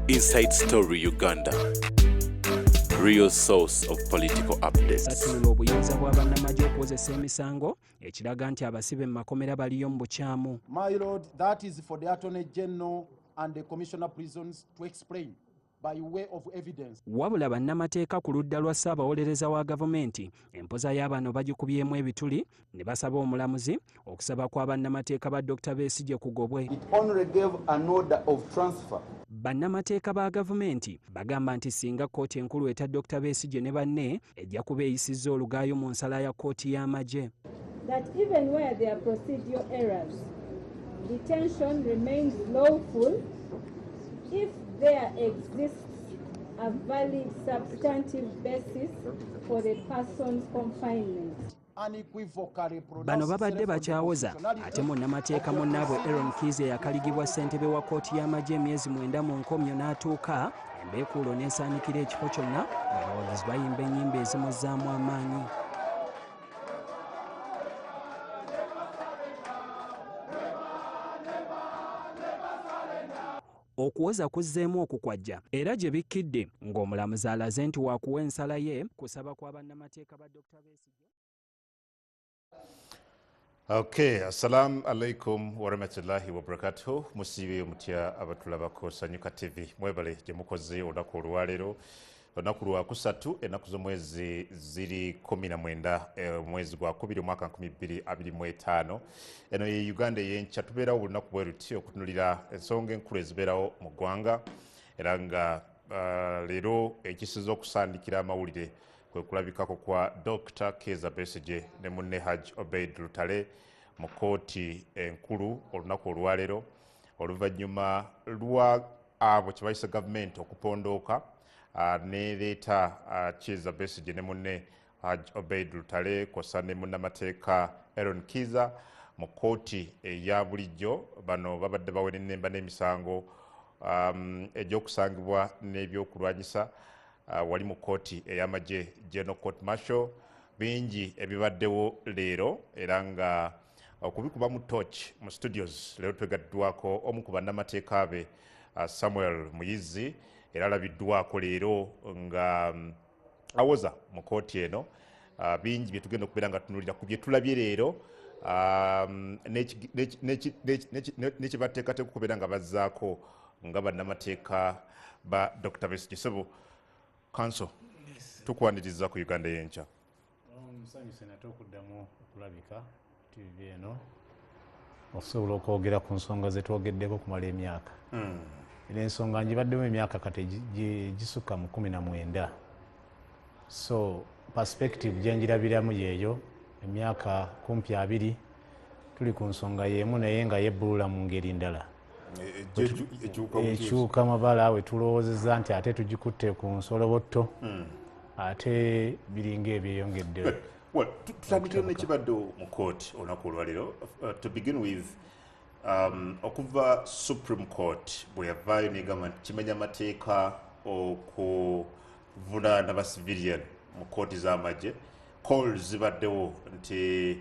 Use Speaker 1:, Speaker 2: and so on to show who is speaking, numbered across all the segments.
Speaker 1: Inside Story Uganda, real source of political updates.
Speaker 2: Sattulula obuyinza bwa bannamagye okuwozesa emisango, ekiraga nti abasibe mu makomera baliyo mu bukyamu.
Speaker 3: My Lord, that is for the Attorney General and the Commissioner Prisons to explain by way of evidence.
Speaker 2: Wabula bannamateeka ku ludda lwa ssaabawolereza wa gavumenti, empoza y'abano bagikubyemu ebituli ne basaba omulamuzi okusaba kwa bannamateeka ba Dr. Besigye kugobwe.
Speaker 4: It only gave an order of transfer.
Speaker 2: Bannamateeka ba gavumenti bagamba nti singa kkooti enkulu eta Dr. Besigye ne banne, ejja kuba eyisizza olugaayo mu nsala ya kkooti y'amagye.
Speaker 5: That even where there are procedural errors, detention remains lawful if there exists a valid substantive basis for the person's confinement.
Speaker 2: Bano babadde bakyawoza ate munnamateeka munnaabwe Aaron Kiiza, eyakaligibwa ssentebe wa kkooti y'amagye emyezi 9 mu nkomyo, n'atuuka embeekuulo n'esaanikira ekifo kyonna ng'abawagizi bayimba ennyimba ezimuzzaamu amaanyi. Okuwoza kuzzeemu okukwajja era gye bikkidde ng'omulamuzi alaze nti waakuwa ensala ye kusaba kwa bannamateeka ba Dr. Besigye.
Speaker 6: Okay, assalamu alaikum warahmatullahi wabarakatuh. Musiibe mutya abatulabako Sanyuka TV? Mwebale gye mukoze olunaku olwaleero, olunaku lwakusatu, ennaku z'omwezi ziri 19, omwezi gwa kubiri, omwaka 2025. Eno ye Uganda ey'enkya. Tubeerawo buli lunaku bwe luti okutunulira ensonga enkulu ezibeerawo mu ggwanga, era nga leero ekisinza okusandikira amawulire kwe kulabikako kwa Dr. Kizza Besigye ne munne Hajj Obeid Lutale mu kkooti enkulu olunaku olwaleero, oluvannyuma lwa abo kye bayise gavumenti okupondooka nereeta Kizza Besigye ne munne Hajj Obeid Lutale kw'ossa ne munnamateeka Aaron Kiiza mu kkooti eya bulijjo. Bano babadde bawerennemba n'emisango egy'okusangibwa n'ebyokulwanyisa wali mu kkooti ey'amagye, General Court Martial. Bingi ebibaddewo leero, era nga okubikuba mu torch mu studios leero twegaddwako omu ku bannamateeka be, Samuel Muyizi, era alabiddwako leero nga awoza mu kkooti eno. Bingi bye tugenda okubeera nga tunulira ku bye tulabye leero n'ekibateekateeka okubeera nga bazzaako nga bannamateeka ba Dr. Besigye. Sebo counsel, tukwaniriza ku Uganda y'enkya.
Speaker 7: Nsanyuse nate okuddamu okulabika TV eno okusobola okwogera ku nsonga zetwogeddeko okumala emyaka. Era ensonga ngibaddemu emyaka kati gisukka mu 19, so perspective gyenjirabiramu yeeyo. Emyaka kumpi 20 tuli ku nsonga y'emu, naye nga yebbulula mu ngeri ndala, ekyuka mabala. We tulowoozeza nti ate tugikutte ku nsolobotto, ate biringa ebyeyongedde.
Speaker 6: Well, tutandikire nekibaddewo mu kooti olunaku olwaleero. To begin with, okuva Supreme Court bwe yavaayo negamba nti kimenya amateeka okuvunaana ba civilian mu kooti z'amagye, call zibaddewo nti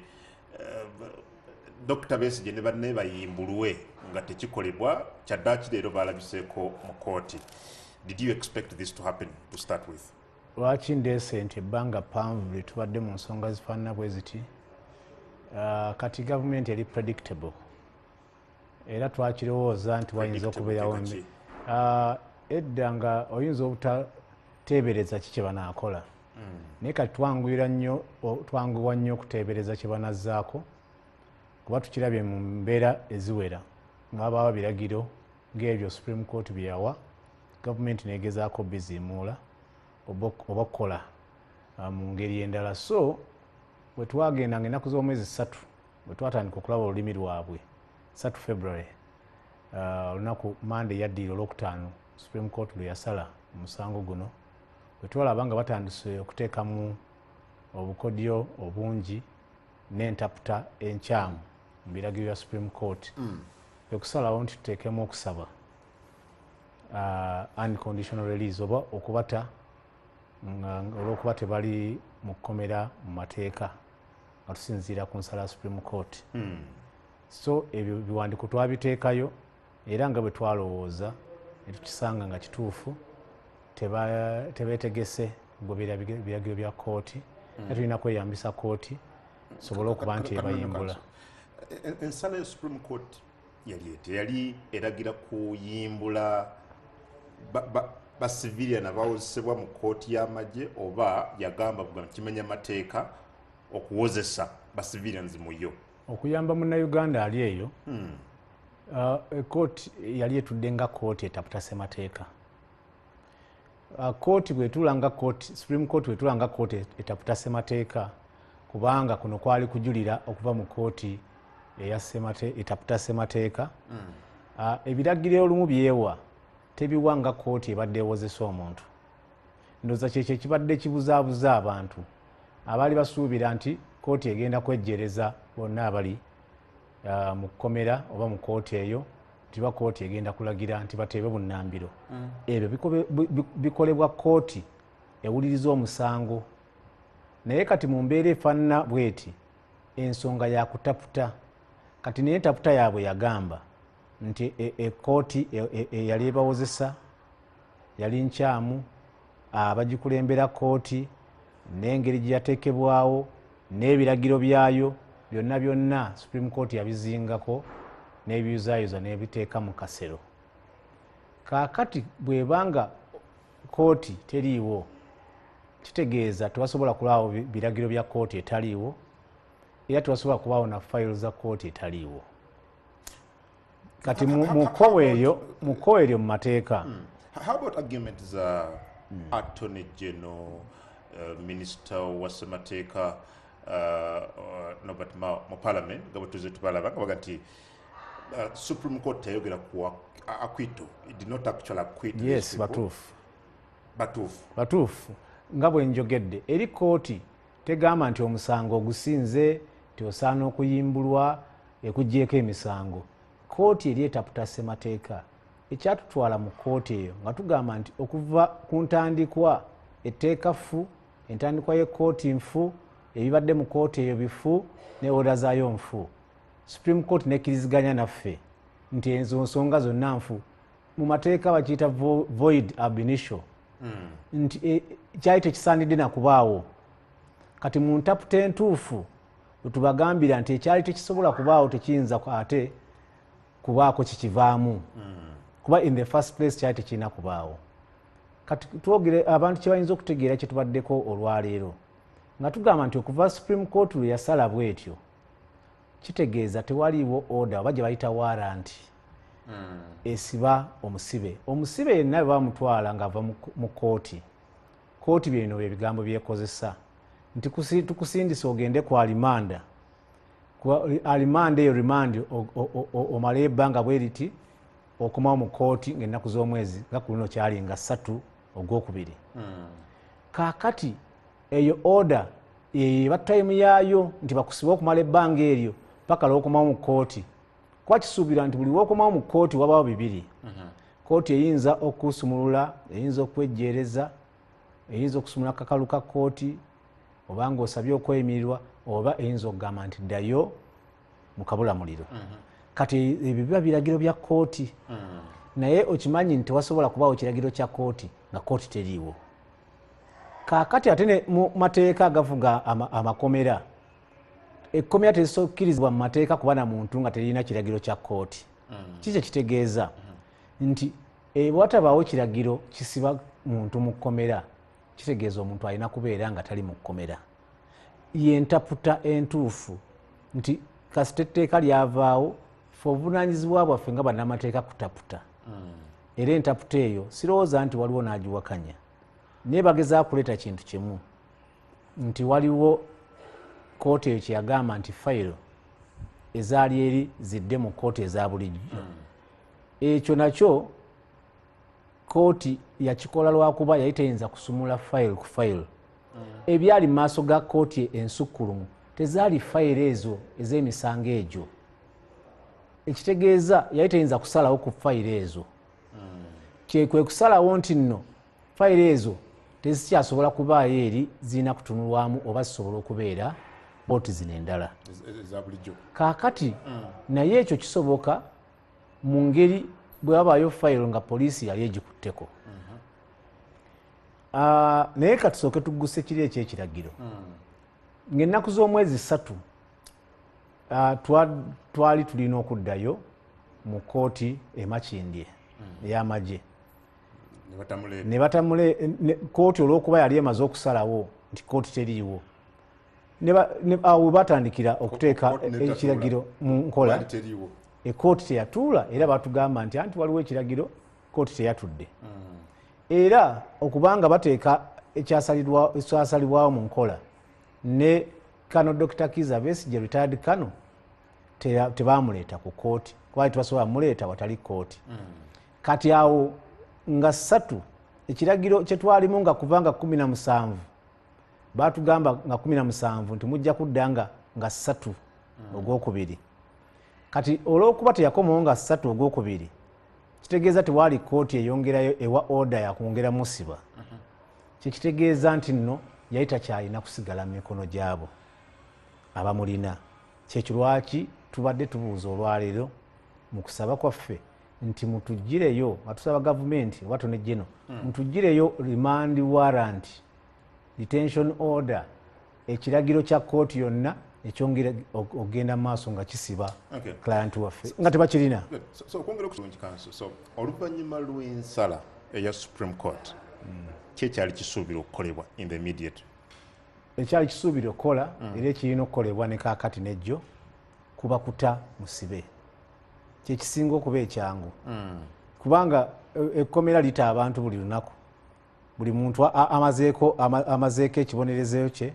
Speaker 6: Dr. Besigye ne banne bayimbulwe, nga tekikolebwa. Kyaddaaki leero balabiseeko mu kooti. Did you expect this to happen, to start with?
Speaker 7: Lwaki ndeese nti ebbanga ppanvu lye tubadde mu nsonga zifaanana bwe ziti? Kati gavumenti eri predictable, era twakirowooza nti wayinza okubeerawo. Edda nga oyinza obutateebereza ki kye banaakola, naye kati twanguyira nnyo, twanguwa nnyo okuteebereza kye banazzaako, kuba tukirabye mu mbeera eziwera nga babawa biragiro ng'ebyo Supreme Court bye yawa, gavumenti negezaako biziimuula oba okukola mu ngeri endala. So bwe twagenda nga ennaku z'omwezi 3, bwe twatandika okulaba olulimi lwabwe, 3 February, olunaku Mande yaddiira Olwokutaano Supreme Court lwe yasala omusango guno, bwe twalaba nga batandise okuteekamu obukodyo obungi n'entaputa enkyamu mu biragiro bya Supreme Court, okusalawo nti tuteekemu okusaba unconditional release oba okubata olw'okuba tebali mu kkomera mu mateeka nga tusinziira ku nsala ya Supreme Court. So ebyo biwandiiko twabiteekayo, era nga bwe twalowooza Netukisanga nga kituufu, tebeetegese kugoberera biragiro bya kooti. Era tulina kweyambisa kooti sobole okuba nti ebayimbula.
Speaker 6: Ensala ya Supreme Court yali ete yali eragira kuyimbula ba civilian abawozesebwa mu kooti y'amagye, oba yagamba kimenya mateeka okuwozesa ba civilians mu yo?
Speaker 7: Okuyamba munnayuganda ali eyo, kooti yali etudde nga kooti etaputa ssemateeka. Kooti bwetula nga kooti, Supreme Court bwetula nga kooti etaputa ssemateeka, kubanga kuno kwali kujulira okuva mu kooti etaputa ssemateeka. Ebiragiro olumu byewa tebiwa nga kooti ebadde ewozesa omuntu. Ndowooza kyekyo ekibadde kibuzaabuza abantu abaali basuubira nti kooti egenda kwejjereza bonna abali mu kkomera oba mu kooti eyo, nti ba kooti egenda kulagira nti bateebe bunnambiro. Ebyo bikolebwa kooti ewuliriza omusango. Naye kati mu mbeera efaanana bweti, ensonga yakutaputa. Kati naye entaputa yaabwe yagamba nti ekooti eyali ebawozesa yali nkyamu, abagikulembera kooti n'engeri gye yateekebwawo n'ebiragiro byayo byonna byonna Supreme Court yabizingako n'ebiyuzayuza n'ebiteeka mu kasero. Kaakati bw'ebanga kooti teriiwo, kitegeeza tewasobola kulaawo biragiro bya kooti etaliiwo, era tewasobola kubaawo na fayiro za kooti etaliiwo. Kati mu kkowe eryo mu mateeka.
Speaker 6: How about argument za Attorney General, Minister wa Ssemateeka Norbert Mao mu Parliament nga bwe tuze tubalaba nga baga nti Supreme Court teyayogera ku acquittal, it did not actually acquit.
Speaker 7: Yes, batuufu.
Speaker 6: Batuufu.
Speaker 7: Batuufu. Nga bwe njogedde, eri kooti tegamba nti omusango ogusinze nti osaana okuyimbulwa ekuggyeeko emisango. Kooti eri etaputa ssemateeka. Ekyatutwala mu kooti eyo nga tugamba nti okuva ku ntandikwa etteeka ffu, entandikwa y'ekkooti nfu, ebibadde mu kooti eyo bifu, ne oda zaayo nfu. Supreme Court nekkiriziganya naffe nti ezo nsonga zonna nfu. Mu mateeka bakiyita void ab initio, nti kyali tekisaanidde nakubaawo. Kati mu ntaputa entuufu wetubagambira nti ekyali tekisobola kubaawo tekiyinza ate kubaako kikivaamu, kuba in the first place kyali tekirina kubaawo. Kati twogere abantu kye bayinza okutegeera kye tubaddeko olwaleero, nga tugamba nti okuva Supreme Court lwe yasala bwetyo, kitegeeza tewaliiwo order oba gye bayita warrant esiba omusibe. Omusibe yenna bwe bamutwala ng'ava mu kooti, kooti bino bye bigambo byekozesa nti tukusindise ogende ku alimanda. Alimanda eyo remand omale ebbanga bwe riti, okomawo mu kooti ng'ennaku z'omwezi nga ku luno kyali nga 3 Ogwokubiri. Kaakati eyo order eba time yaayo nti bakusiba okumala ebbanga eryo paka lw'okomawo mu kooti. Kuba kisuubirwa nti buli lw'okomawo mu kooti wabaawo bibiri. Kooti eyinza okusumulula, eyinza okwejjeereza, eyinza okusumulula akakalu ka kooti oba ng'osabye okweyimirirwa, oba eyinza okugamba nti ddayo mu kabulamuliro. Kati ebyo biba biragiro bya kooti. Naye okimanyi nti tewasobola kubaawo kiragiro kya kooti nga kooti teriiwo. Kaakati ate mu mateeka agafuga amakomera, ekkomera terisokkirizibwa mu mateeka kuba na muntu nga terina kiragiro kya kooti. Kiki ekitegeeza? Nti bwatabaawo kiragiro kisiba muntu mu kkomera, kitegeeza omuntu alina kubeera nga tali mu kkomera. Yentaputa entuufu nti kasita etteeka lyavaawo, ffe obuvunaanyizibwa bwaffe nga bannamateeka kutaputa. Era entaputa eyo sirowooza nti waliwo n'agiwakanya, naye bagezaako kuleeta kintu kimu nti waliwo kooti eyo kye yagamba nti fayiro ezaali eri zidde mu kooti eza bulijjo. Ekyo nakyo kooti yakikola lwakuba yali teyinza kusumula fayiro ku fayiro. Ebyali mu maaso ga kooti ensukkulumu tezaali fayiro ezo ez'emisango egyo. Ekitegeeza yali teyinza kusalawo ku fayiro ezo. Kwe kusalawo nti nno fayiro ezo tezikyasobola kubaayo eri zirina kutunulwamu oba zisobola okubeera kooti zino endala
Speaker 6: eza bulijjo.
Speaker 7: Kaakati naye ekyo kisoboka mu ngeri bwe wabaayo fayiro nga poliisi yali egikutteko. Naye katusooke tugguse kiri ekyekiragiro. Ng'ennaku z'omwezi 3 twali tulina okuddayo mu kkooti e Makindye ey'amagye. Ne batamule kkooti olw'okuba yali emaze okusalawo nti kkooti teriiwo. Awo batandikira okuteeka ekiragiro mu nkola. Ekkooti teyatuula era batugamba nti anti waliwo ekiragiro kkooti teyatudde. Era okubanga bateeka ekyasalibwawo mu nkola ne Kano Dr. Kizza Besigye retired Kano tebamuleeta ku kkooti kuba tebasobola muleeta watali kkooti. Kati awo nga 3 ekiragiro kye twalimu nga kuva nga 17 batugamba nga 17 nti mujja kudda nga 3 ogwokubiri. Kati olw'okuba teyakomawo nga 3 ogwokubiri kitegeeza tewali kkooti eyongerayo ewa order yakwongera musiba. Kyekitegeeza nti nno yali takyalina kusigala mu mikono gyabo abamulina. Kyekyo lwaki tubadde tubuuza olwaleero mu kusaba kwaffe nti mutuggireyo, nga tusaba gavumenti oba tonejjeno, mutuggireyo remand warrant, detention order, ekiragiro kya kkooti yonna ekyongera okugenda mu maaso nga kisiba client waffe nga tebakirina.
Speaker 6: So okwongera okulungi kanso, so oluvannyuma lw'ensala eya Supreme Court, kyekyali kisuubira okukolebwa in the immediate?
Speaker 7: Ekyali kisuubira okukola era ekirina okukolebwa ne kaakati nejjo kuba kuta musibe. Kyekisinga okuba ekyangu. Kubanga ekkomera lita abantu buli lunaku. Buli muntu amazeeko ekibonerezo kye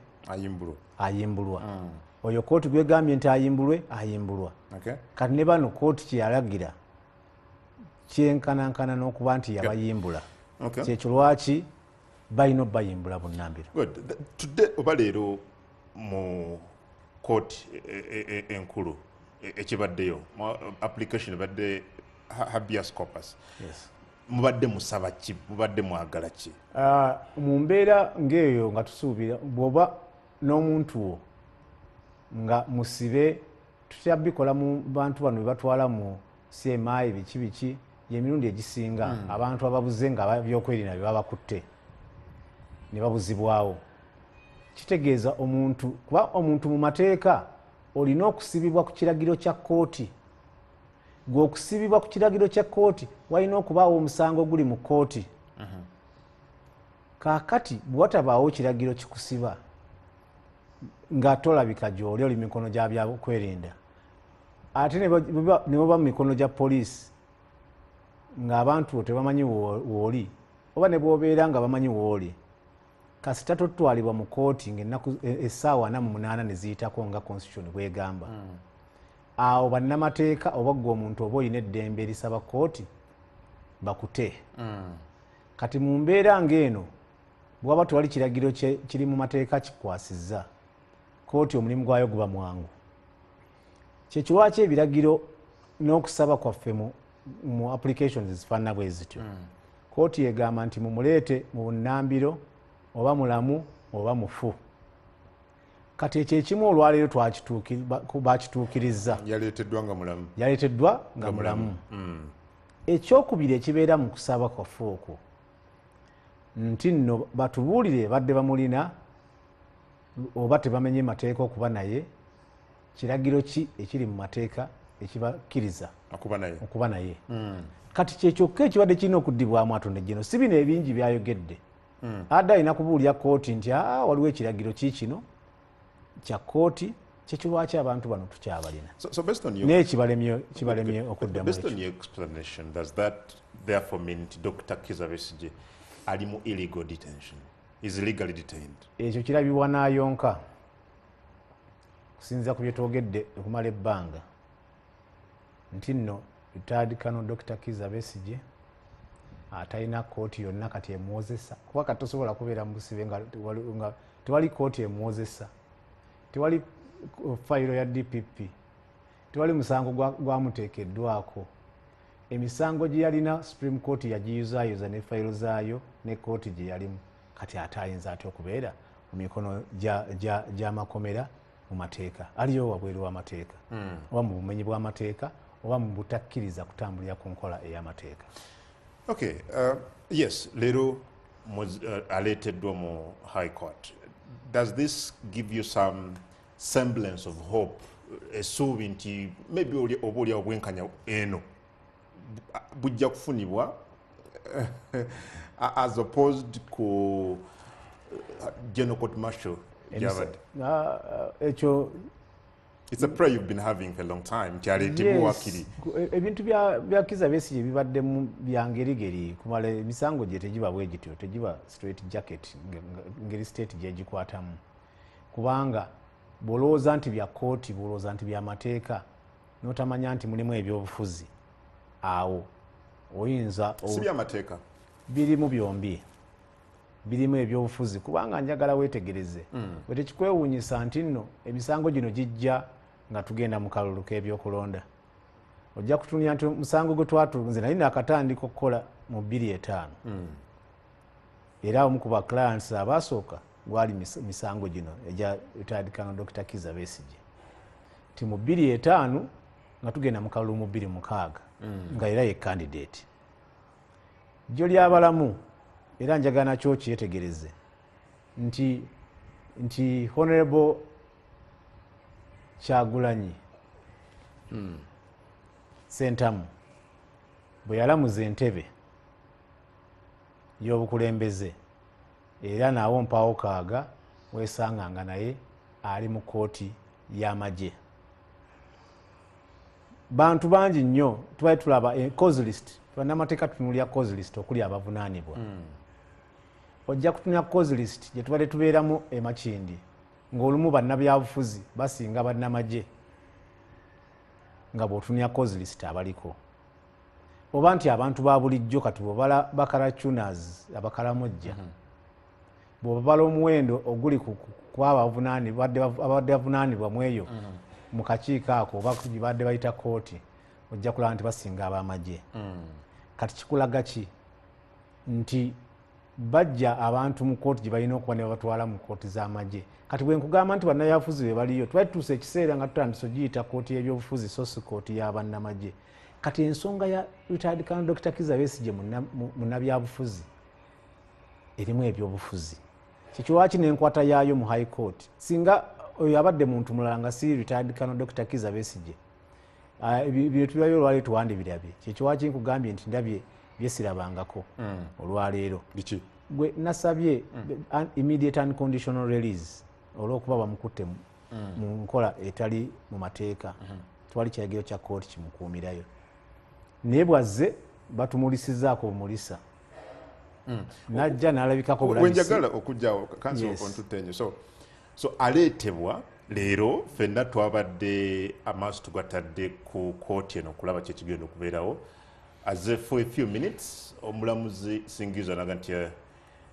Speaker 7: ayimbulwa. Oyo kkooti gwegambye nti ayimbulwe, ayimbulwa. Kati ne bano kkooti kye yalagira kyenkanankana n'okuba nti yabayimbula. Kyekyo lwaki balina obbayimbula bunnambiro.
Speaker 6: Today oba leero mu kkooti enkulu ekibaddeyo application ebadde habeas corpus. Mubadde musaba ki? Mubadde mwagala ki?
Speaker 7: Mu mbeera ng'eyo nga tusuubira bw'oba n'omuntu wo nga musibe, tutya bikola mu bantu bano be batwala mu CMI biki biki, y'emirundi egisinga abantu ababuze nga byokwerinda bye babakutte ne babuzibwawo. Kitegeeza omuntu, kuba omuntu mu mateeka olina okusibibwa ku kiragiro kya kkooti. Gwe okusibibwa ku kiragiro kya kkooti walina okubaawo omusango oguli mu kkooti. Kaakati bwe watabaawo kiragiro kikusiba nga tolabika gy'oli, oli mikono gya byakwerinda, ate ne baba mu mikono gya poliisi ng'abantu tebamanyi w'oli, oba ne bw'obeera nga bamanyi w'oli, kasita totwalibwa mu kkooti ng'ennaku essaawa 48 ne ziyitako nga constitution bw'egamba. Awo bannamateeka oba ggwe omuntu oba olina eddembe erisaba kkooti bakute. Kati mu mbeera ng'eno bw'aba tewali kiragiro kiri mu mateeka kikwasizza, kkooti omulimu gwayo guba mwangu. Kyekyo lwaki ebiragiro n'okusaba kwaffe mu applications ezifaanana bwe zityo. Kkooti egamba nti mumuleete mu bunnambiro oba mulamu oba mufu. Kati ekyo ekimu olwaleero bakituukirizza.
Speaker 6: Yaleeteddwa nga mulamu.
Speaker 7: Yaleeteddwa nga mulamu. Ekyokubiri ekibeera mu kusaba kwaffe okwo nti nno batubuulire badde bamulina oba tebamenye mateeka okuba naye, kiragiro ki ekiri mu mateeka ekibakkiriza okuba naye. Kati kyekyokka ekibadde kirina okuddibwamu Attorney General, si bino ebingi byayogedde. Adde alina kubuulira kkooti nti waliwo ekiragiro kiikino kya kkooti, kyekyo lwaki abantu bano tukyabalina. Naye kibalemye okuddamu.
Speaker 6: Based on your explanation, does that therefore mean nti Dr. Kizza Besigye ali mu illegal detention? Is illegally detained?
Speaker 7: Ekyo kirabibwa n'ayonka kusinziira ku bye twogedde okumala ebbanga nti nno retired Colonel Dr. Kizza Besigye atalina kkooti yonna kati emuwozesa, kuba kati tosobola kubeera mu busibe nga tewali kkooti emuwozesa, tewali fayiro ya DPP, tewali musango gwamuteekeddwako. Emisango gye yalina Supreme Court yagiyuzayuza ne fayiro zaayo ne kkooti gye yalimu. Kati ate ayinza atya okubeera mu mikono gy'amakomera mu mateeka? Aliyo wabweru w'amateeka oba mu bumenyi bw'amateeka oba mu butakkiriza kutambulira ku nkola ey'amateeka.
Speaker 6: Okay, yes, leero aleeteddwa mu High Court. Does this give you some semblance of hope, essuubi nti maybe oba oliawo obwenkanya eno bujja kufunibwa as opposed ku General Court Martial gyabadde?
Speaker 7: Ekyo
Speaker 6: It's a prayer you've been having for a long time nti aleetebwe wakiri.
Speaker 7: Ebintu bya Kizza Besigye bibaddemu bya ngerigeri kumala emisango gye tegiba bwe gityo, tegiba straight jacket ngeri state gyegikwatamu, kubanga bw'olowooza nti bya kkooti, bw'olowooza nti bya mateeka, n'otamanya nti mulimu ebyobufuzi, awo oyinza
Speaker 6: Si byamateeka,
Speaker 7: birimu byombi, birimu ebyobufuzi. Kubanga njagala weetegereze, bwe tekikwewuunyisa nti nno emisango gino gijja nga tugenda mu kalulu k'ebyokulonda. Ojja kutunuulira nti omusango gwe nze nali naakatandika okukola mu 2005, era omu ku ba clients abaasooka gwali misango gino egya retired Colonel Dr. Kizza Besigye, nti mu 2005 nga tugenda mu kalulu mu 2006, nga era ye candidate. Jjo lyabalamu era njagala nakyo kyetegereze nti Honorable Kyagulanyi Ssentamu bwe yalamuza entebe y'obukulembeze, era naawo mpaawo kaaga weesanga nga naye ali mu kkooti y'amagye. Bantu bangi nnyo tubadde tulaba cause list, bannamateeka tutunuulira cause list okuli abavunaanibwa. Ojja kutunula cause list gye tubadde tubeeramu e Makindye, ng'olumu bannabyabufuzi basinga bannamagye, nga bw'otunula cause list abaliko, oba nti abantu ba bulijjo. Kati bw'obala bakarachunas abakalamojja, bw'obala omuwendo oguli ku abadde bavunaanibwa mu eyo mu kakiiko ako oba gye badde bayita kooti, ojja kulaba nti basinga ab'amagye. Kati kikulaga ki? Nti bajja abantu mu kooti gye balina okuba ne babatwala mu kooti z'amagye. Kati bwe nkugamba nti bannabyabufuzi be baliyo, twali tutuuse ekiseera nga tutandise ogiyita kooti y'ebyobufuzi so si kooti y'abannamagye. Kati ensonga ya retired Colonel Dr. Kizza Besigye munnabyabufuzi erimu ebyobufuzi, kyekiwaki n'enkwata yaayo mu High Court. Singa oyo abadde muntu mulala nga si retired Colonel Dr. Kizza Besigye, ebintu byayo olwaleero tuwandibirabye. Kyekiwaki nkugambye nti ndabye byesirabangako olwaleero.
Speaker 6: Biki?
Speaker 7: Gwe nasabye immediate unconditional release olw'okuba bamukutte mu nkola etali mu mateeka, twali kiragiro kya kooti kimukuumirayo, naye bwazze batumulisizaako bumulisa, najja n'alabikako bulabisi.
Speaker 6: Wenjagala okujjawo kansi ontutte nnyo. So aleetebwa leero, ffenna twabadde amaaso tugatadde ku kooti eno okulaba kyekigenda okubeerawo. Aze for a few minutes, omulamuzi Singizo naga nti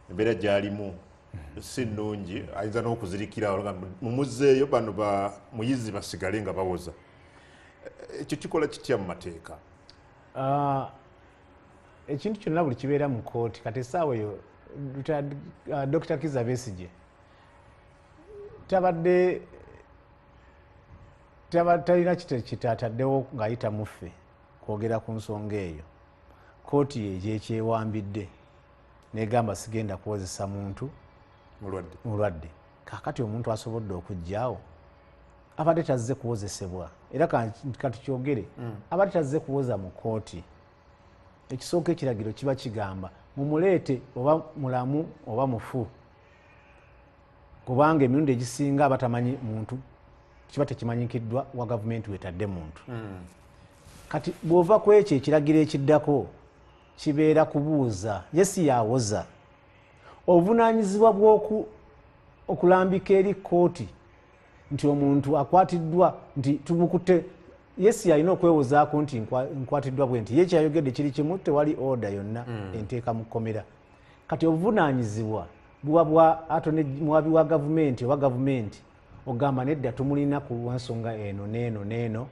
Speaker 6: embeera gy'alimu si nnungi, ayinza n'okuzirikira, mumuzzeeyo bano ba muyizi basigale nga bawoza. Ekyo kikola kitya mu mateeka?
Speaker 7: Ekintu kyonna buli kibeera mu kooti, kati essaawa eyo Dr. Kizza Besigye tabadde talina kitataddewo ng'ayita muffe kwogera ku nsonga eyo. Kooti ye gyekyewambidde negamba sigenda kuwozesa muntu mulwadde. Kaakati omuntu asobodde okujjaawo abadde tazze kuwozesebwa, era katukyogere, abadde tazze kuwoza mu kooti. Ekisooka ekiragiro kiba kigamba mumuleete oba mulamu oba mufu, kubanga emirundi egisinga abatamanyi muntu kiba tekimanyikiddwa wa gavumenti wetadde muntu. Kati bw'ova ku ekyo, ekiragiro ekiddako kibeera kubuuza ye si yawoza. Obuvunaanyizibwa okulambika eri kooti nti omuntu akwatiddwa nti tumukutte, ye si alina okwewozaako nti nkwatiddwa bwe nti. Ye kyayogedde kiri kimu, tewali order yonna enteeka mu kkomera. Kati obuvunaanyizibwa buba bwa attorney muwabi wa gavumenti oba gavumenti ogamba nedda tumulina ku lwensonga eno neeno neeno,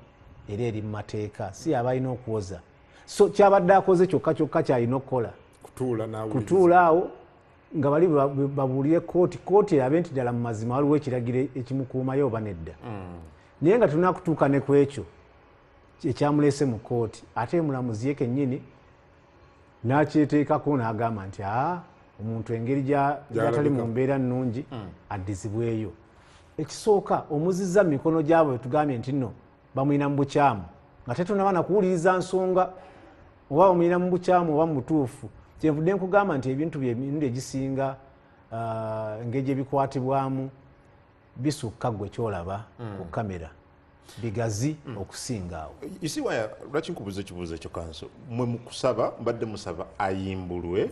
Speaker 7: era eri mu mateeka, si aba alina okuwoza. So kyabadde akoze kyokka kyokka kyalina okukola kutuula awo nga bali babuulire kooti, kooti erabe nti ddala mu mazima waliwo ekiragiro ekimukuumayo oba nedda. Naye nga tulina kutuuka ne ku ekyo. ekyamulese mu kooti, ate mulamuzi ye kennyini n'akyeteekako n'agamba nti omuntu engeri gy'atali mu mbeera nnungi addizibweyo. Ekisooka omuzizza mu mikono gyabwe tugambye nti nno bamulina mu bukyamu, nga tetunaba nakuwuliriza nsonga oba bamulina mu bukyamu oba mu butuufu. Kyenvudde nkugamba nti ebintu byemirundi egisinga engeri gye bikwatibwamu bisukka ggwe kyolaba ku kamera, bigazi okusinga awo.
Speaker 6: You see why lwaki nkubuuza ekibuuzo ekyo kanso, mwe mukusaba mbadde musaba ayimbulwe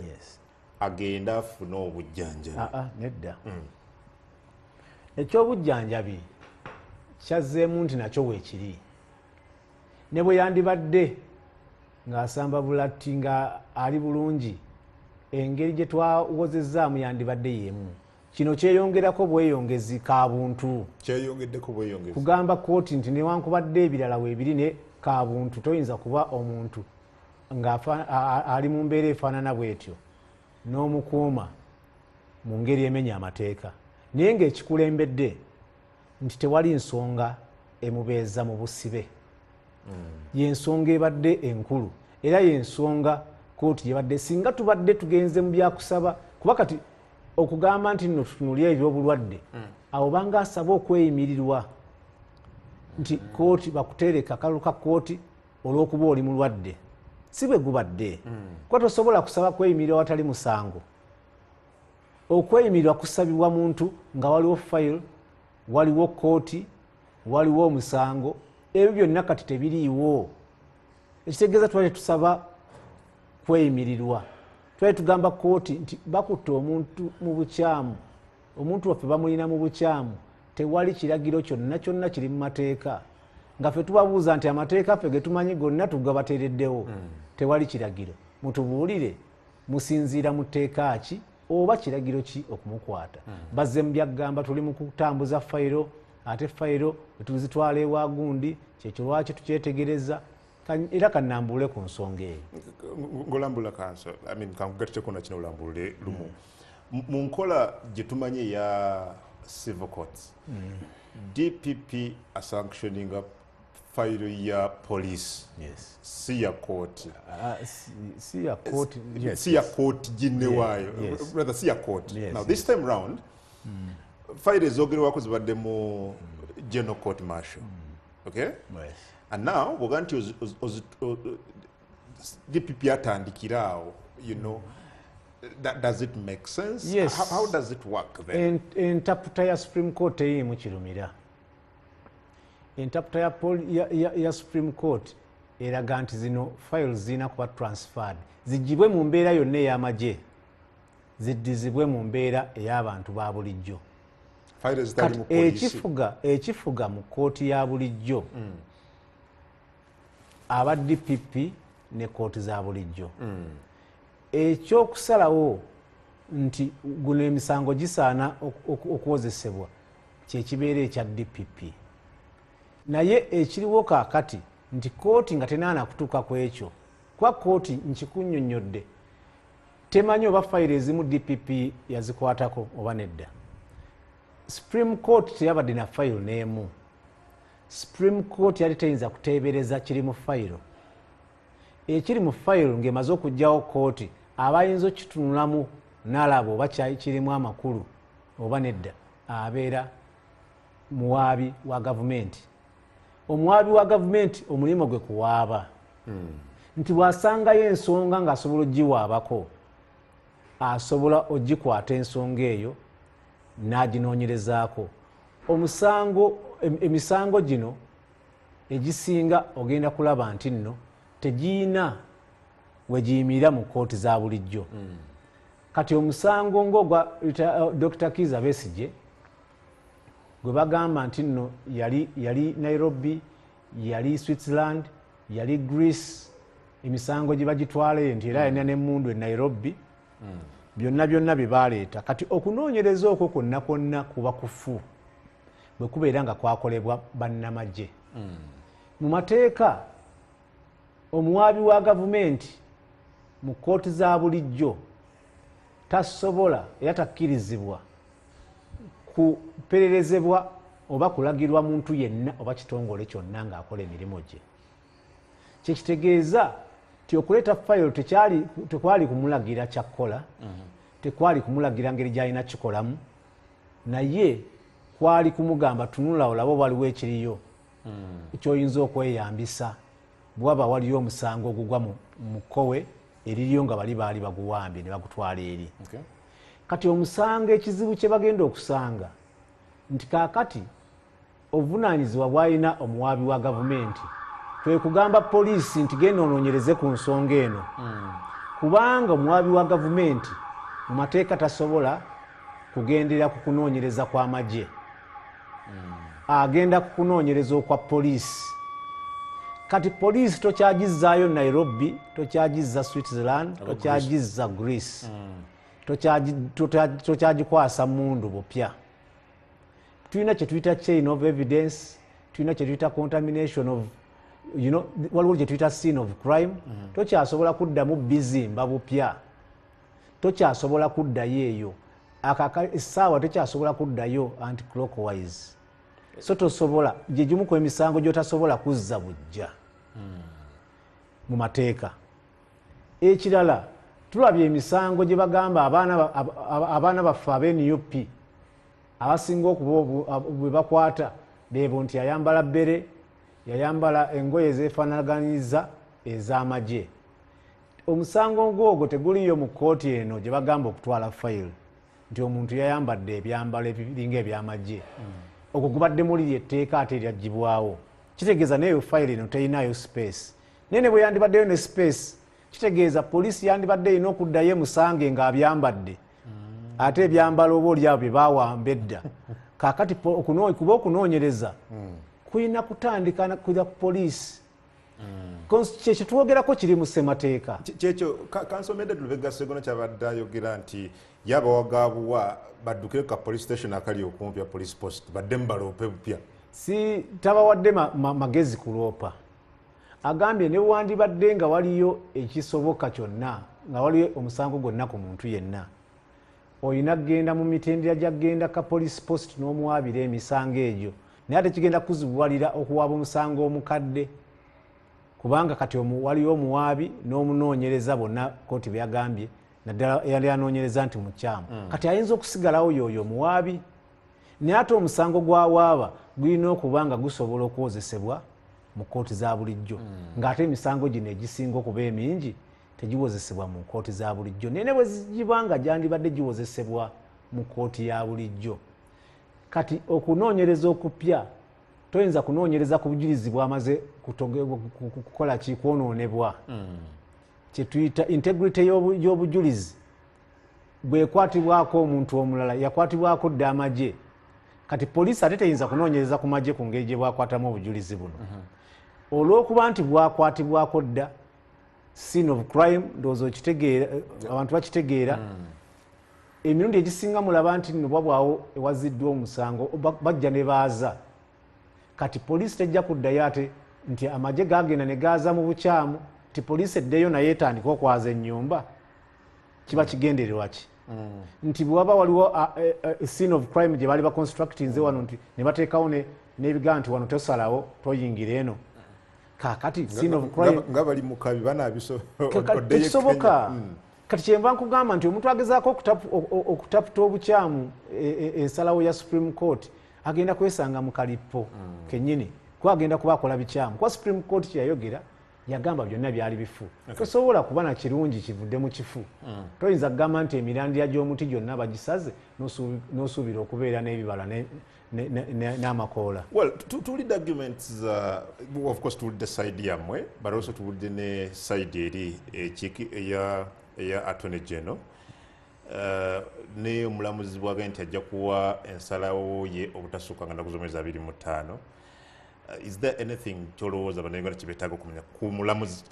Speaker 6: agende afune obujjanjabi.
Speaker 7: Nedda. Ekyobujjanjabi kyazzeemu nti nakyo weekiri, ne bwe yandibadde ng'asamba bulatti nga ali bulungi, engeri gye twawozezzaamu yandibadde y'emu. Kino kyeyongerako bweyongezi kabuntu,
Speaker 6: kyeyongeddeko bweyongezi
Speaker 7: kugamba kooti nti newankubadde ebirala weebiri ne kabuntu toyinza kuba omuntu nga ali mu mbeera efaanana bwetyo n'omukuuma mu ngeri emenya amateeka, naye ng'ekikulembedde nti tewali nsonga emubeeza mu busibe. Yensonga ebadde enkulu era yensonga kooti gyebadde. Singa tubadde tugenze mu byakusaba, kuba kati okugamba nti nno tutunulye ebyobulwadde, awo banga asaba okweyimirirwa nti kooti bakuteereka akalulu ka kooti olw'okuba oli mulwadde, si bwe gubadde. Kuba tosobola kusaba kweyimirirwa watali musango. Okweyimirirwa kusabibwa muntu nga waliwo fayiro, waliwo kooti, waliwo omusango, ebyo byonna kati tebiriiwo. Ekitegeeza twali tusaba kweyimirirwa, twali tugamba kooti nti bakutte omuntu mu bukyamu, omuntu waffe bamulina mu bukyamu, tewali kiragiro kyonna kyonna kiri mu mateeka. Nga ffe tubabuuza nti amateeka ffe ge tumanyi gonna tugabateereddewo, tewali kiragiro, mutubuulire musinziira mu tteeka ki oba kiragiro ki okumukwata. Bazze mu byagamba tuli mu kutambuza fayiro, ate fayiro tuzitwala ewa gundi, kyekyo lwaki tukyetegereza. Era kannambulule ku nsonga eyo.
Speaker 6: Ngolambula kanso, I mean kankugatteko na kino olambulule lumu. Mu nkola gye tumanyi eya civil courts, DPP asanctioninga fayiro ya police, si ya kooti.
Speaker 7: Si ya kooti.
Speaker 6: Si ya kooti ginne waayo, rather si ya kooti. Now this time round, fayiro ezoogerwako zibadde mu general court martial. Okay? And now bw'oga nti DPP atandikira awo, you know, that, does it make sense?
Speaker 7: Yes.
Speaker 6: How does it work then?
Speaker 7: Entaputa ya Supreme Court teyiimu kirumira. Entaputa ya Supreme Court eraga nti zino files zirina kuba transferred, ziggyibwe mu mbeera yonna ey'amagye, ziddizibwe mu mbeera ey'abantu ba bulijjo. Ekifuga mu kooti ya bulijjo aba DPP ne kooti za bulijjo. Ekyokusalawo nti guno emisango gisaana okwozesebwa kyekibeera ekya DPP. Naye ekiriwo kaakati nti kooti nga tenaana kutuuka ku ekyo, kuba kooti nkikunnyonnyodde temanyi oba fayiro ezimu DPP yazikwatako oba nedda. Supreme Court teyabadde na fayiro n'emu. Supreme Court yali teyinza kuteebereza kiri mu fayiro. Ekiri mu fayiro ng'emaze okuggyawo kooti, abayinza okukitunulamu n'alaba oba kirimu amakulu oba nedda, abeera muwaabi wa gavumenti. Omuwaabi wa gavumenti omulimu gwe kuwaaba. Nti bw'asangayo ensonga ng'asobola ogiwaabako, asobola ogikwata ensonga eyo n'aginoonyerezaako. Omusango, emisango gino egisinga ogenda kulaba nti nno tegiyina we giyimirira mu kooti za bulijjo. Kati omusango ng'ogwa Dr. Kizza Besigye gwe bagamba nti nno yali Nairobi, yali Switzerland, yali Greece, emisango gye bagitwala eyo nti era yalina n'emmundu e Nairobi, byonna byonna bye baleeta. Kati okunoonyereza okwo kwonna kwonna kuba kufu bwe kubeera nga kwakolebwa bannamagye. Mu mateeka omuwaabi wa gavumenti mu kkooti za bulijjo tasobola era takkirizibwa kupererezebwa oba kulagirwa muntu yenna oba kitongole kyonna ng'akola emirimu gye. Kyekitegeeza ti okuleeta fayiro tekwali kumulagira kyakkola, tekwali kumulagira ngeri gyalina kikolamu, naye kwali kumugamba tunula olaba waliwo ekiriyo kyoyinza okweyambisa bwaba waliyo omusango ogugwa mu kkowe eririyo nga bali baali baguwambye ne bagutwala eri. Kati omusango ekizibu kye bagenda okusanga nti kaakati obuvunaanyizibwa bw'alina omuwaabi wa gavumenti kwe kugamba poliisi nti genda onoonyereze ku nsonga eno, kubanga omuwaabi wa gavumenti mu mateeka tasobola kugendera ku kunoonyereza kw'amagye, agenda ku kunoonyereza okwa poliisi. Kati poliisi tokyagizaayo Nairobi, tokyagizza Switzerland, tokyagizza Greece, tokyagikwasa mundu bupya. Tulina kyetuyita chain of evidence, tulina kyetuyita contamination of, you know, waliwo kyetuyita scene of crime. Tokyasobola kuddamu bizimba bupya, tokyasobola kuddayo eyo essaawa, tokyasobola kuddayo anti clockwise. So tosobola, gyegimu ku emisango gyotasobola kuzza bujja mu mateeka. Ekirala, tulabye emisango gye bagamba abaana baffe abe NUP abasinga okuba bwe bakwata beebo nti yayambala bbere, yayambala engoye ezeefaanaganyiza ez'amagye. Omusango ng'ogwo teguliyo mu kkooti eno gye bagamba okutwala fayiro nti omuntu yayambadde ebyambalo ebiringa ebyamagye. Ogwo gubadde muliri etteeka ate eryaggibwawo. Kitegeeza neeyo fayiro eno terinayo space. Naye ne bwe yandibaddeyo ne space, kitegeeza poliisi yandibadde erina okuddayo emusange ng'abyambadde, ate ebyambalo oba oliawo bye bawamba edda. Kaakati kuba okunoonyereza kulina kutandika kuja ku poliisi. Kyekitwogerako kiri mu ssemateeka.
Speaker 6: Kyekyo kansomedde Lubega Ssegona kyabadde ayogera nti yabawagabuwa baddukire ka police station akali okumpi, police post, baddemu baloope bupya.
Speaker 7: Si tabawadde magezi kuloopa. Agambye ne wandibadde nga waliyo ekisoboka kyonna, nga waliyo omusango gwonna ku muntu yenna, olina kugenda mu mitendera gya genda ka police post n'omuwaabira emisango egyo. Naye ate kigenda kuzibuwalira okuwaaba omusango omukadde, kubanga kati waliyo omuwaabi n'omunoonyereza bonna kooti bye yagambye, naddala eyali anoonyereza nti mukyamu. Kati ayinza okusigalawo yoyo omuwaabi, naye ate omusango gwawaaba gulina okuba nga gusobola okuwozesebwa mu kkooti za bulijjo, ng'ate emisango gino egisinga okuba emingi tegiwozesebwa mu kkooti za bulijjo. Naye ne bwe giba nga gyandibadde giwozesebwa mu kkooti ya bulijjo, kati okunoonyereza okupya toyinza kunoonyereza ku bujulizi bwamaze kukola ki, kwonoonebwa. Kyetuyita integrity y'obujulizi bwekwatibwako omuntu omulala, yakwatibwako dda amagye. Kati poliisi ate teyinza kunoonyereza ku magye ku ngeri gye bwakwatamu obujulizi buno, olw'okuba nti bwakwatibwako dda. Scene of crime, ndowooza okitegeera, abantu bakitegeera. Emirundi egisinga mulaba nti nno bwabwawo ewaziddwa omusango bajja ne baaza. Kati poliisi tejja kuddayo ate nti amagye gagenda ne gaaza mu bukyamu, nti poliisi eddeyo naye etandika okwaza ennyumba. Kiba kigendererwa ki? Nti bwewaba waliwo scene of crime gye baali baconstructinze wano, nti ne bateekawo n'ebigaa nti wano tosalawo, toyingira eno. Kaakati scene of crime
Speaker 6: nga bali mu kabi banaabiso.
Speaker 7: Tekisoboka. Kati kyenva nkugamba nti omuntu agezaako okutaputa obukyamu ensalawo ya Supreme Court agenda kwesanga mu kalippo kennyini, kuba agenda kuba akola bikyamu. Kuba Supreme Court kyeyayogera, yagamba byonna byali bifu. Tosobola kuba na kirungi kivudde mu kifu. Toyinza kugamba nti emirandira gy'omuti gyonna bagisaze n'osuubira okubeera n'ebibala n'amakoola.
Speaker 6: Well, tuwulidde arguments, of course tuwulidde side yammwe, but also tuwulidde ne side eri eya Attorney General, ne omulamuzi bwagambye nti ajja kuwa ensalawo ye obutasukka nga nnaku z'omwezi 25. Is there anything kyolowooza bannayuganda kyebeetaaga okumanya ku mulamuzi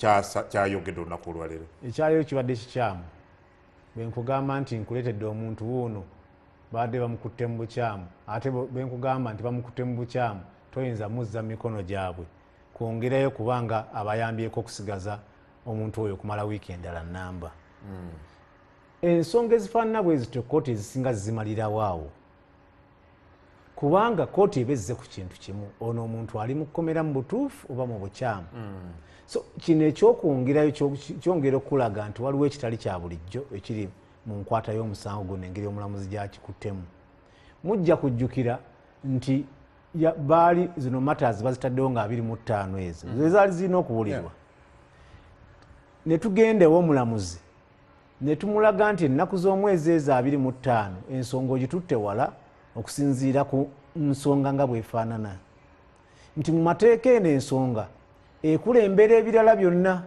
Speaker 6: kyayogedde olunaku olwaleero?
Speaker 7: Ekyaleero kibadde kikyamu. Bwe nkugamba nti nkuleetedde omuntu wuuno babadde bamukutte mu bukyamu, ate bwe nkugamba nti bamukutte mu bukyamu, toyinza muzza mu mikono gyabwe kwongerayo kubanga abayambyeko okusigaza omuntu oyo okumala wiiki endala namba. Ensonga ezifaanana bwe zityo kkooti ezisinga zimalirawo awo. Kubanga kooti ebezze ku kintu kimu, ono omuntu ali mu kkomera mu butuufu oba mu bukyamu. So kino ekyokwongerayo kyongera okulaga nti waliwo ekitali kya bulijjo ekiri mu nkwata y'omusango guno, engeri omulamuzi gy'akikuttemu. Mujja kujjukira nti baali zino matters bazitaddewo nga 25 ezo ezaali zirina okuwulirwa. Ne tugenda ew'omulamuzi ne tumulaga nti ennaku z'omwezi ezo 25 ensonga ogitutte wala okusinziira ku nsonga nga bw'efaanana, nti mu mateeka eno ensonga ekulembera ebirala byonna,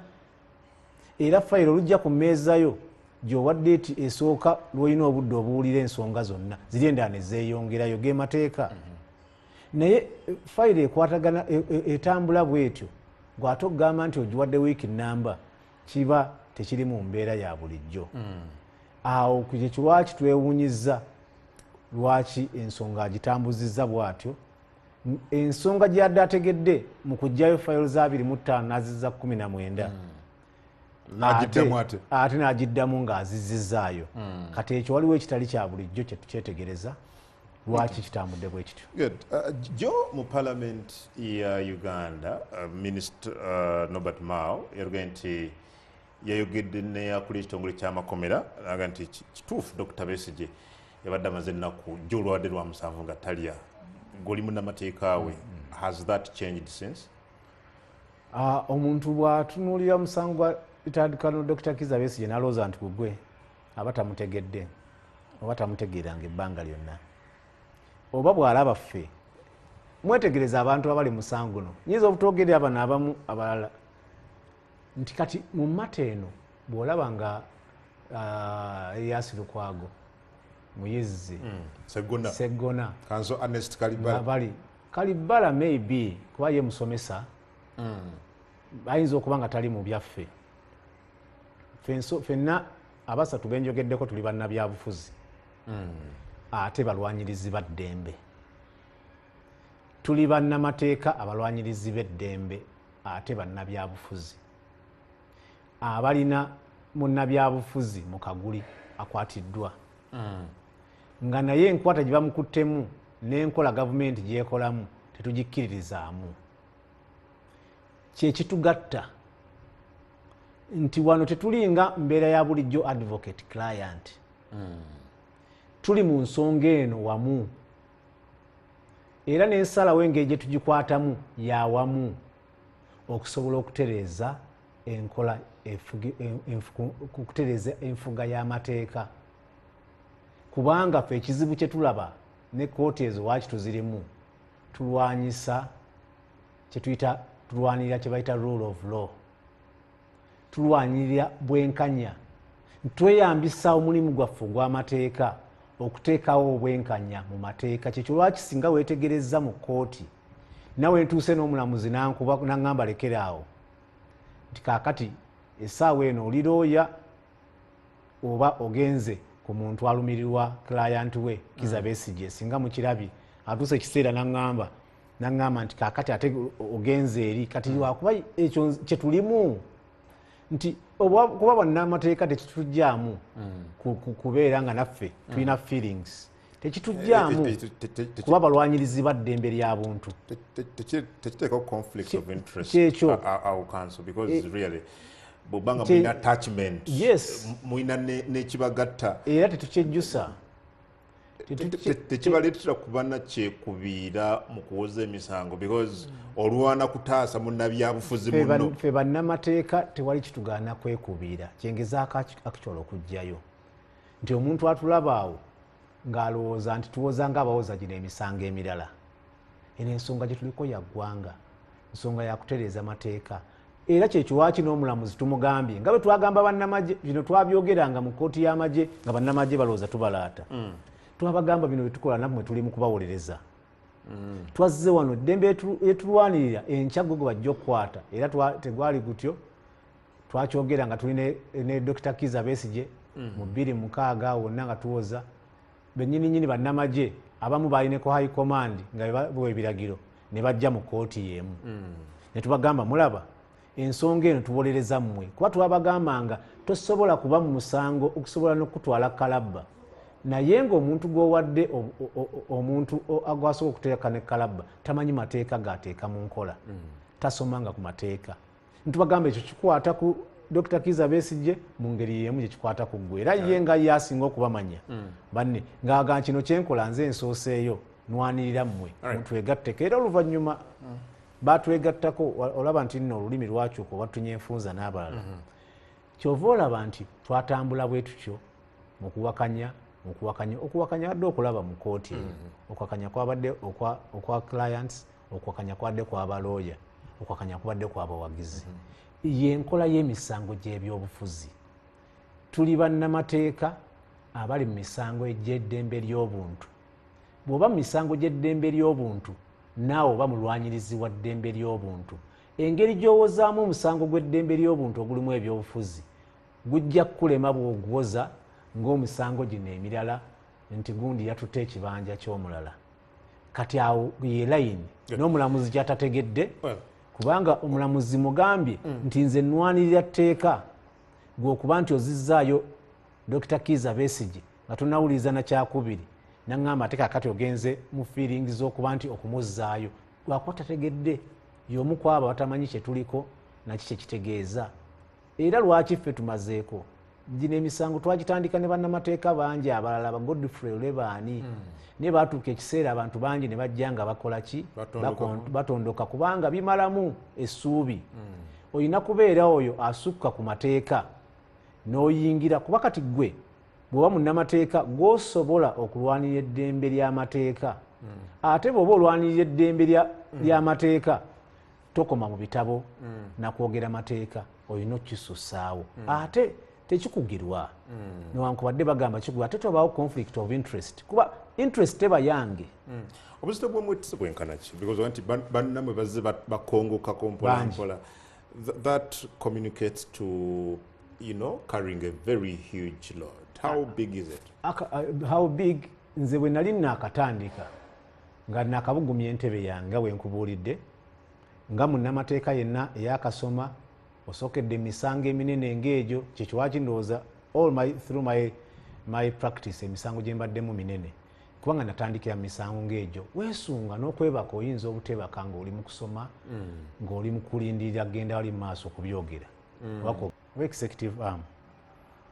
Speaker 7: era fayiro olujja ku mmeeza yo gy'owadde eti esooka lw'olina obudde obuwulira ensonga zonna ziri endala ne zeeyongerayo, ge mateeka. Naye fayiro ekwatagana etambula bw'etyo, gw'ate okugamba nti ogiwadde wiiki namba kiba tekiri mu mbeera ya bulijjo. Awo kyekyo lwaki twewuunyizza lwaki ensonga agitambuzizza bw'atyo. Ensonga gy'adde ategedde mu kuggyayo fayiro za 25 n'azizza 19, ate n'agiddamu ng'azizzizaayo. Kati ekyo waliwo ekitali kya bulijjo kye tukyetegereza lwaki kitambudde bwe kityo.
Speaker 6: Jo mu parliament ya Uganda, Minister Norbert Mao yagambye nti yayogedde n'akulira ekitongole ky'amakomera, aga nti kituufu Dr. Besigye yabadde amaze ennaku jjo olwadde lwa 7 nga talya. Goli munnamateeka we, has that changed since?
Speaker 7: Omuntu bw'atunuulira musango gwa retired Dr. Kizza Besigye n'alowooza nti gugwe, aba tamutegedde oba tamutegeeranga ebbanga lyonna. Oba bw'alaba ffe, mwetegereza abantu abali musango guno. Nyinza obutwogerera bano abamu abalala nti kati mu mata eno bw'olaba nga Erias Lukwago, Muyizzi, Seggona,
Speaker 6: Kanso Ernest Kalibala,
Speaker 7: bali Kalibala maybe kuba ye musomesa, ayinza okuba nga tali mu byaffe. Ffenna abasatu benjogeddeko tuli bannabyabufuzi, ate balwanyirizi ba ddembe. Tuli bannamateeka abalwanyirizi b'eddembe ate bannabyabufuzi abalina munnabyabufuzi mu kaguli akwatiddwa, nga naye enkwata gye bamukuttemu n'enkola gavumenti gy'ekolamu tetugikkiririzaamu. Kyekitugatta nti wano tetulinga mbeera ya bulijjo advocate client, tuli mu nsonga eno wamu, era n'ensalawo engeri gye tugikwatamu ya wamu okusobola okutereeza enkola okutereeza enfuga y'amateeka. Kubanga ffe ekizibu kye tulaba ne kkooti ezo waaki tuzirimu, tulwanyisa kyetuyita tulwanirira kye bayita rule of law, tulwanirira bwenkanya, tweyambisa omulimu gwaffe ogw'amateeka okuteekawo obwenkanya mu mateeka. Kyekyo lwaki singa weetegerezza mu kkooti nawe ntuuse n'omulamuzi nankuba naŋŋamba lekeraawo nti kaakati essaawa eno oli looya oba ogenze ku muntu alumirirwa client we Kizza Besigye, singa mukirabye atuuse ekiseera naŋŋamba nti kaakati ate ogenze eri kati lwakuba ekyo kye tulimu nti kuba bannamateeka tekitujjaamu kubeera nga naffe tulina feelings, tekitujjaamu kuba balwanyirizi ba ddembe lya buntu.
Speaker 6: Tekiteekawo conflict of interest
Speaker 7: kyekyo
Speaker 6: awo counsel, because really bw'obanga mulina attachment, mulina n'ekibagatta,
Speaker 7: era tetukyejjusa,
Speaker 6: tekibaleetera kuba nakyekubiira mu kuwoza emisango because olwana kutaasa munnabyabufuzi munno.
Speaker 7: Ffe bannamateeka tewali kitugaana kwekubiira. Kyengezaako actual okuggyayo nti omuntu atulaba awo ng'alowooza nti tuwoza ng'abawoza gino emisango emirala. Eno ensonga gye tuliko ya ggwanga, nsonga ya kutereeza mateeka. Era kyekyo lwaki n'omulamuzi tumugambye nga bwe twagamba bannamagye, bino twabyogeranga mu kkooti y'amagye nga bannamagye balowooza tubalaata. Twabagamba bino bye tukola nammwe tuli mu kubawolereza. Twazze wano eddembe etulwanirira enkya gwe bajja okukwata, era tegwali gutyo. Twakyogera nga tuli ne Dr. Kizza Besigye mu 2006 wonna nga tuwoza bennyininyini bannamagye abamu balineko high command nga bawa ebiragiro ne bajja mu kkooti y'emu. Ne tubagamba mulaba ensonga eno tuwolereza mmwe, kuba twabagambanga tosobola kuba mu musango okusobola n'okutwala kalabba Naye ng'omuntu gw'owadde omuntu agwasobola okuteeka ne kalabba tamanyi mateeka g'ateeka mu nkola, tasomanga ku mateeka. Ntubagamba ekyo kikwata ku Dr. Kizza Besigye mu ngeri y'emu gye kikwata ku ggwe, era ye nga ye asinga okubamanya banne ng'agamba kino kyenkola nze nsooseeyo nwanirira mmwe mutwegatteko. Era oluvannyuma batwegattako, olaba nti nno olulimi lwakyuka obatunye enfunza n'abalala. Kyova olaba nti twatambula bwe tutyo mu kuwakanya, okuwakanya badde okulaba mu kooti eyo, okuwakanya kwabadde okwa clients, okuwakanya kwabadde kw'abalooya, okuwakanya kubadde kw'abawagizi. Yenkola y'emisango gy'ebyobufuzi. Tuli bannamateeka abali mu misango egy'eddembe ly'obuntu. Bw'oba mu misango gy'eddembe ly'obuntu, naawe oba mulwanyirizi wa ddembe ly'obuntu. Engeri gy'owozaamu omusango gw'eddembe ly'obuntu ogulimu ebyobufuzi gujja kukulema bw'oguwoza ng'omusango gino emirala nti gundi yatutte ekibanja ky'omulala. Kati awo ye layini n'omulamuzi ky'atategedde, kubanga omulamuzi mugambye nti nze nnwanirira tteeka gwe okuba nti ozizzaayo Dr. Kizza Besigye nga tonawuliriza na kyakubiri, naŋŋamba ate kaakati ogenze mu feelings z'okuba nti okumuzzaayo lwakuba tategedde y'omu ku abo abatamanyi kye tuliko naki kye kitegeeza. Era lwaki ffe tumazeeko gino emisango twagitandika ne bannamateeka bangi abalala ba Godfrey Lebaani, naye baatuuka ekiseera abantu bangi ne bajja nga bakola ki? Batondoka, kubanga bimalamu essuubi. Olina kubeera oyo asukka ku mateeka n'oyingira, kuba kati ggwe bw'oba munnamateeka gw'osobola okulwanirira eddembe ly'amateeka. Ate bw'oba olwanirira eddembe ly'amateeka tokoma mu bitabo nakwogera mateeka, olina okukisussaawo. Ate tekikugirwa, newankubadde bagamba kikugirwa, ate tobaawo conflict of interest, kuba interest teba yange.
Speaker 6: Obuzito bw'omwetisi bwenkana ki? Because nti bannamwe bazze bakongokako mpola mpola. That communicates to, you know, carrying a very huge load. How big is it?
Speaker 7: How big? Nze bwe nali naakatandika nga naakabugumya entebe yange nga bwe nkubuulidde, nga munnamateeka yenna eyakasoma osookedde emisango eminene ng'egyo, kyekiwaki ndowooza all my, through my practice emisango gye mbaddemu minene, kubanga natandikira mu misango ng'egyo. Weesunga n'okwebaka, oyinza obutebaka ng'oli mu kusoma, ng'oli mu kulindirira genda wali mu maaso kubyogera. Oba executive arm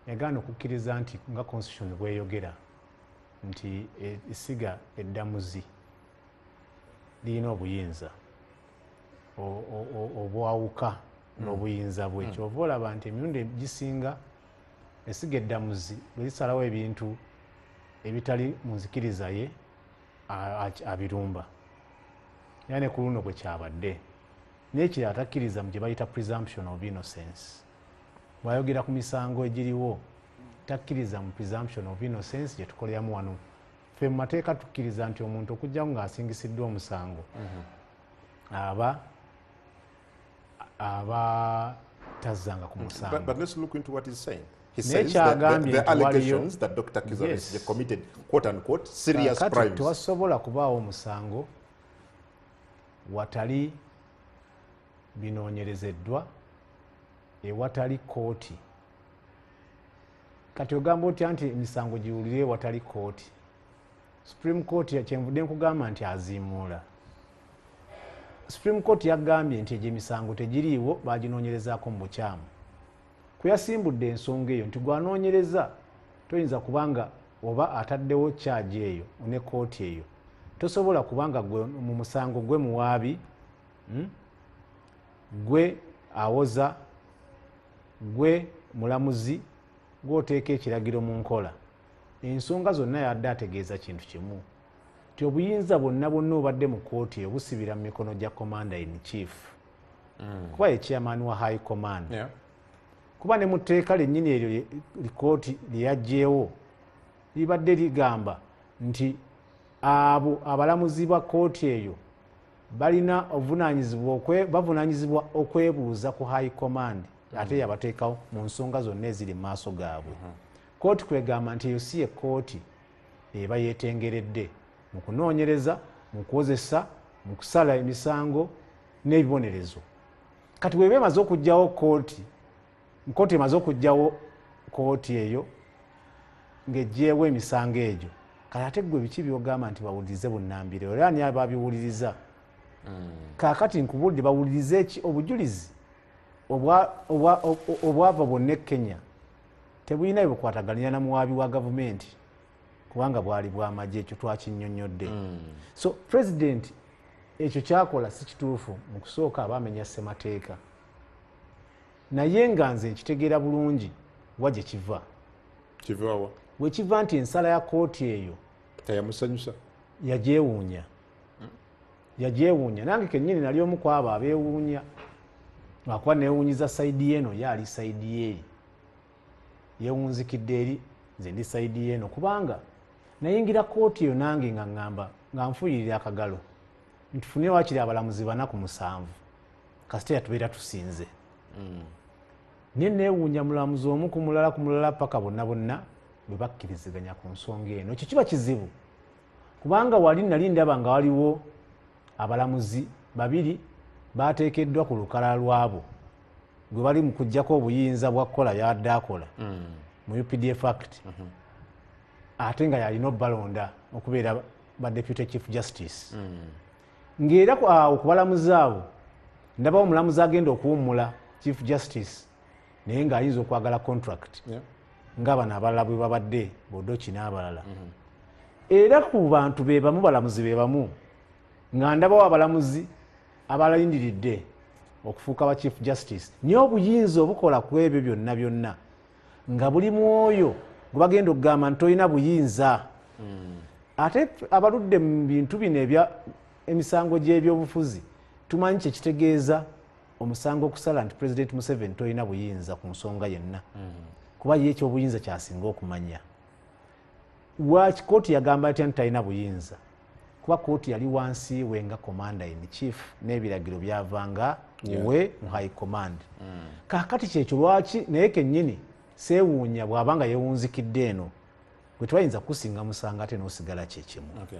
Speaker 7: yagaana okukkiriza nti nga constitution bweyogera nti essiga eddamuzi lirina obuyinza obwawuka n'obuyinza bwe. Kyova olaba nti emirundi egisinga essiga eddamuzi bwe lisalawo ebintu ebitali mu nzikiriza ye abirumba. Era ne ku luno bwe kyabadde. N'ekirala takkiriza mu gye bayita presumption of innocence. Bw'ayogera ku misango egiriwo takkiriza mu presumption of innocence gye tukoleramu wano. Ffe mu mateeka tukkiriza nti omuntu okugyawo ng'asingisiddwa omusango aba tazzanga ku musango.
Speaker 6: But let's look into what he's saying. He says that the allegations that Dr. Kizza Besigye committed, quote unquote, serious crimes.
Speaker 7: Tewasobola kubaawo omusango watali binoonyerezeddwa, ewatali kooti. Kati ogamba otya nti emisango giwulire watali kooti? Supreme Court kyenvudde nkugamba nti aziimuula. Supreme Court yagambye nti egyo emisango tegiriiwo, baginoonyerezaako mu bukyamu. Kwe yasimbudde ensonga eyo nti gw'anoonyereza toyinza kubanga oba ataddewo charge eyo ne kooti eyo, tosobola kubanga gwe mu musango gwe muwaabi, gwe awoza, gwe mulamuzi, gw'oteeka ekiragiro mu nkola. Ensonga zonna yadde ategeeza kintu kimu nti obuyinza bwonna bwonna obadde mu kooti eyo busibira mu mikono gya commander in chief, kuba ye chairman wa high command. Kuba ne mu tteeka lyennyini eryo kooti lye yaggyeewo libadde ligamba nti abo abalamuzi ba kooti eyo balina bavunaanyizibwa okwebuuza ku high command, ate yabateekawo mu nsonga zonna eziri mu maaso gaabwe. Kooti kwegamba nti eyo si ye kooti eba yeetengeredde mu kunoonyereza, mu kuwozesa, mu kusala emisango n'ebibonerezo. Kati bw'eba emaze okuggyawo kooti, kooti emaze okuggyawo kooti eyo ng'eggyewo emisango egyo, kale ate ggwe biki by'ogamba nti bawulirize bunnambiro? Era ani ababiwuliriza? Kaakati nkubulidde bawulirize ki? Obujulizi obwava bwonna e Kenya tebulina bwe bukwataganira na muwaabi wa gavumenti, kubanga bwali bw'amagye. Ekyo twakinnyonnyodde. So president ekyo kyakola si kituufu. Mu kusooka aba amenya ssemateeka, naye nga nze nkitegeera bulungi wa gye kiva.
Speaker 6: Kivawa?
Speaker 7: Bwe kiva nti ensala ya kooti eyo
Speaker 6: teyamusanyusa,
Speaker 7: yagyewuunya. Yagyewuunya, nange kennyini nali omu ku abo abeewuunya, lwakuba neewuunyiza side eno, ye ali side eri, yeewunzikidde eri, nze ndi side eno. Kubanga nayingira kooti eyo nange nga ŋŋamba, nga nfuuyirira akagalo ntufune wakiri abalamuzi 4 ku 7, kasita yatubeera tusinze. Naye neewuunya mulamuzi omu ku mulala ku mulala paka bonna bonna bwe bakkiriziganya ku nsonga eno. Ekyo kiba kizibu, kubanga wali nali ndaba nga waliwo abalamuzi babiri bateekeddwa ku lukalala lwabo gwe bali mu kuggyako obuyinza bwa kukola yadde akola mu UPDF Act, ate nga yalina obbalonda okubeera ba deputy chief justice. Ng'era awo ku balamuzi abo ndabawo omulamuzi agenda okuwummula chief justice, naye ng'ayinza okwagala contract nga bano abalala bwe babadde, Bodoki n'abalala. Era ku bantu be bamu, balamuzi be bamu, nga ndabawo abalamuzi abalindiridde okufuuka ba chief justice, naye obuyinza obukola ku ebyo byonna byonna nga buli mwoyo gwe bagenda okugamba nti tolina buyinza. Ate abaludde mu bintu bino ebya emisango gy'ebyobufuzi tumanyi kyekitegeeza omusango okusala nti President Museveni tolina buyinza ku nsonga yenna, kuba ye ekyobuyinza kyasinga okumanya. Lwaki kooti yagamba atya nti talina buyinza? Kuba kooti yali wansi we nga commander in chief, n'ebiragiro byavanga we mu high command. Kaakati kyekyo lwaki naye kennyini seewuunya bw'aba nga yeewunzikidde eno, gwe tebayinza kusinga musango ate n'osigala kyekimu.
Speaker 6: Okay.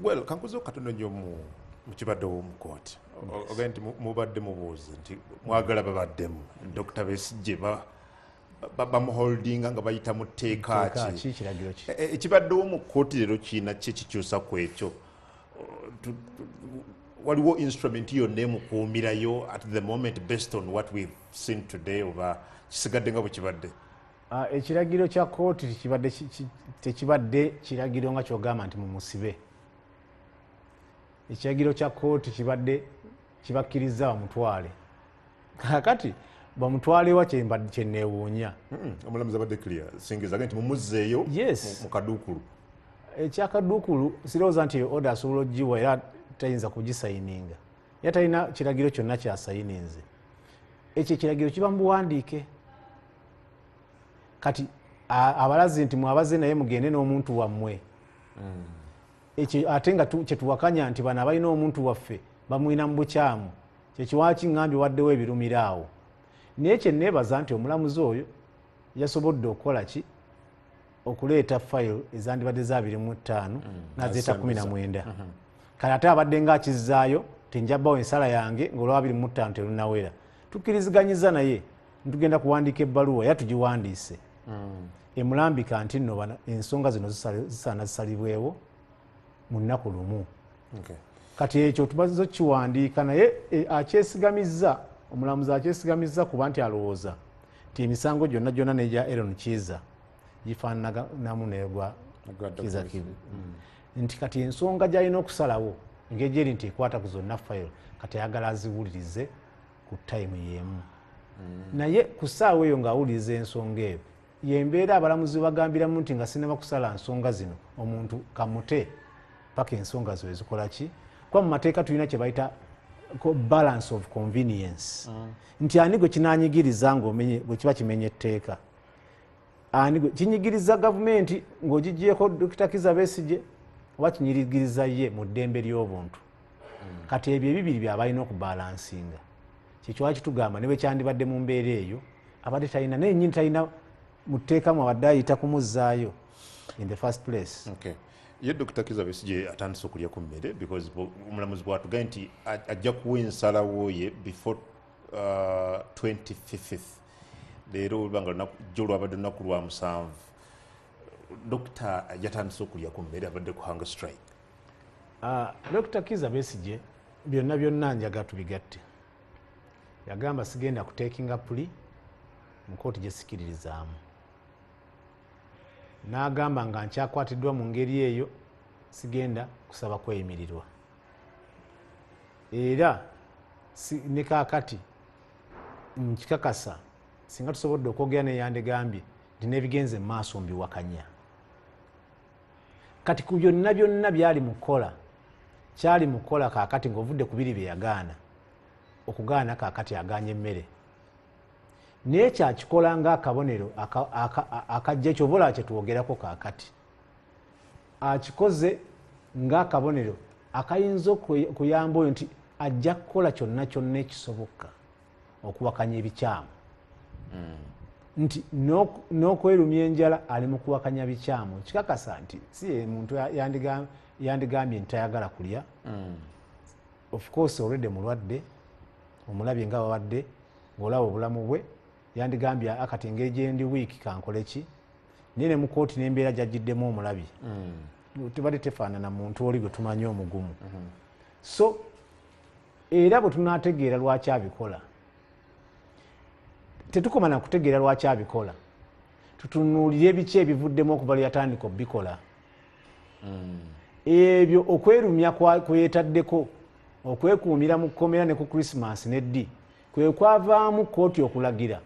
Speaker 6: Well, kankuzeho katono nnyo mu kibaddewo mu kooti. Ogambye nti mubadde mubuuza nti mwagala babaddemu Dr Besigye bamuholdinga nga bayita mu tteeka
Speaker 7: Tteeka
Speaker 6: ki?
Speaker 7: ki, kiragiro ki?
Speaker 6: Ekibaddewo mu kooti leero kiina ki ekikyusa ku ekyo? Waliwo instrument yonna emukuumirayo at the moment based on what we've seen today, oba kisigadde nga bwe kibadde?
Speaker 7: Ah, ekiragiro kya kooti tekibadde kiragiro nga kyogamba nti mumusibe. Ekiragiro kya kooti kibadde kibakkiriza bamutwale. Kakati bamutwalewa? Kyeneewuunya.
Speaker 6: Omulamuzi abadde clear, singiza nti mumuzzeeyo mu kaduukulu.
Speaker 7: Ekyakaduukulu sirowooza nti order asobola ogiwa, era tayinza kugisayininga, era talina kiragiro kyonna kyasayininze. Ekyo ekiragiro kiba mu buwandiike. Kati abalazi nti mwabaze naye mugende n'omuntu wammwe. Ekyo ate nga kyetuwakanya nti bano abalina omuntu waffe bamwina mu bukyamu. Kyekiwaki ŋŋambye waddewo ebirumira awo, naye kyeneebaza nti omulamuzi oyo yasobodde okukola ki? Okuleeta fayiro ezandibadde za 25 nazeeta 19. Kale ate abadde ngaakizzaayo, tenjabbawo ensala yange ngaolwa 25 terunawera. Tukkiriziganyiza naye ntugenda kuwandiika ebbaluwa, era tugiwandiise, emulambika nti nno ensonga zino zisaana zisalibwewo mu nnaku lumu. Kati ekyo tumaze okukiwandiika, naye akyesigamizza, omulamuzi akyesigamizza kuba nti alowooza nti emisango gyonna gyonna negya Eron Kiiza gifaananamu negwa Kiiza Kibi, nti kati ensonga gyalina okusalawo engeri eri nti ekwata ku zonna fayiro, kati ayagala aziwulirize ku time y'emu. Naye ku ssaawa eyo ng'awuliriza ensonga eyo yembeera abalamuzi bagambiramu nti nga sinaba kusala nsonga zino, omuntu kamute paka ensonga zo ezikola ki? Kuba mu mateeka tulina kye bayita balance of convenience, nti ani gwe kinanyigiriza ngaomenye, bwe kiba kimenya etteeka, ani gwe kinyigiriza? Gavumenti ng'ogigyeko Dr Kiza Besigye, oba kinyigiriza ye mu ddembe ly'obuntu? Kati ebyo ebibiri byaba alina okubalansinga. Kyekiwaki tugamba ne bwe kyandibadde mu mbeera eyo abadde talina, naye nyini talina mu tteekamu, abadde ayita kumuzzaayo in the first place.
Speaker 6: Okay. Ye Dr Kiza Besigye atandise okulya ku mmere, because omulamuzi bwatugambye nti ajja kuwa ensalawo ye before 25th, leero olubanga jjo lwabadde lunaku lwa 7. Dr. yatandise okulya ku mmere, abadde ku hunger strike.
Speaker 7: Dr. Kizza Besigye byonna byonna njaga tubigatte. Yagamba sigenda kutekinga plea mu kooti gye sikiririzaamu. N'agamba nga nkyakwatiddwa mu ngeri eyo sigenda kusaba kweyimirirwa. Era ne kaakati nkikakasa singa tusobodde okwogera naye yandigambye nti n'ebigenze mu maaso mbiwakanya. Kati ku byonna byonna byali mu kukola, kyali mu kukola kaakati ng'ovudde ku biri bye yagaana, okugaana kaakati agaanye emmere. Naye kyakikola ng'akabonero akajja kyova olaba kye twogerako kaakati. Akikoze ng'akabonero akayinza okuyamba oyo nti ajja kukola kyonna kyonna ekisoboka okuwakanya ebikyamu. Nti n'okwerumya enjala ali mu kuwakanya bikyamu. Kikakasa nti si ye muntu yandigambye nti tayagala kulya. Of course already mulwadde, omulabye nga babadde ng'olaba obulamu bwe, yandigambye akati engeri gye ndi wiiki kankole ki, naye ne mu kooti n'embeera gy'ajjiddemu omulabye. Tebadde tefaanana muntu oli gwe tumanyi omugumu. So era bwe tunaategeera lwaki abikola, tetukoma na kutegeera lwaki abikola, tutunuulire biki ebivuddemu okuva lwe yatandika okubikola. Ebyo okwerumya kwe yeetaddeko, okwekuumira mu kkomera ne ku Christmas neddi, kwe kwavaamu kkooti okulagira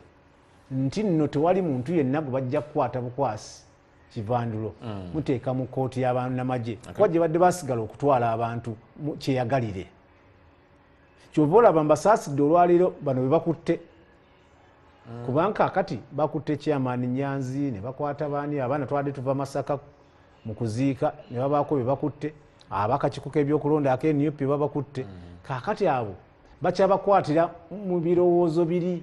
Speaker 7: nti nno tewali muntu yenna gwe bajja kukwata bukwasi kivandulo muteeka mu kkooti y'abannamagye, kuba gye badde basigala okutwala abantu kyeyagalire. Kyova olaba mbasaasidde olwaleero bano be bakutte, kubanga akati bakutte chairman Nyanzi ne bakwata baani, abaana twadde tuva Masaka mu kuziika ne babaako be bakutte, abakakiiko k'ebyokulonda aka NUP babakutte. Kaakati abo bakyabakwatira mu birowoozo biri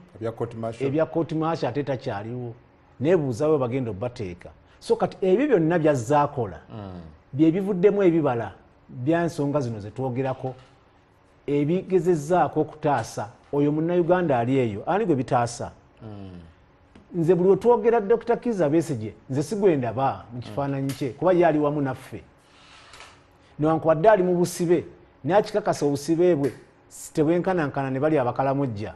Speaker 7: ebya court martial ate takyaliwo, neebuuza we bagenda obbateeka. So kati ebyo byonna byazaakola bye bivuddemu ebibala bya nsonga zino ze twogerako, ebigezezzaako okutaasa oyo munnayuganda ali eyo. Ani gwe bitaasa? Nze buli wetwogera Dr. Kizza Besigye nze sigwendaba mu kifaananyi kye, kuba ye ali wamu naffe, newankubadde ali mu busibe, naye akikakasa obusibe bwe tebwenkanankana ne bali abakalamujja.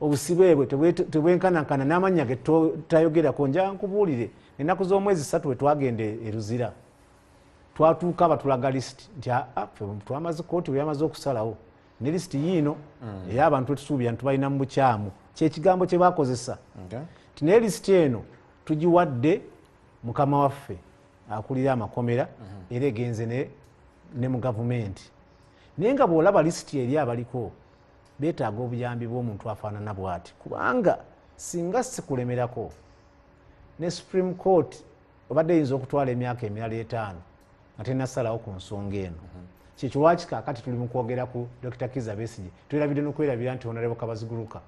Speaker 7: Obusibe bwe tebwenkanankana n'amannya ge tayogerako. Njagala nkubuulire, ennaku z'omwezi 3 bwe twagenda e Luzira, twatuuka batulaga lisiti nti twamaze kooti bwe yamaze okusalawo ne lisiti yiino ey'abantu etusuubira nti tubalina mu bukyamu, kyekigambo kye bakozesa. Nti naye lisiti eno tugiwadde mukama waffe akulira amakomera, era egenze ne mu gavumenti. Naye nga bw'olaba lisiti eri abaliko beetaaga obuyambi bw'omuntu afaanana bw'ati, kubanga singa sikulemerako ne Supreme Court obadde eyinza okutwala emyaka emirala 5 nga tennasalawo ku nsonga eno. Kyekyo lwaki kaakati tuli mu kwogera ku Dr. Kizza Besigye, twerabidde n'okwerabira nti Honorable Kabaziguruka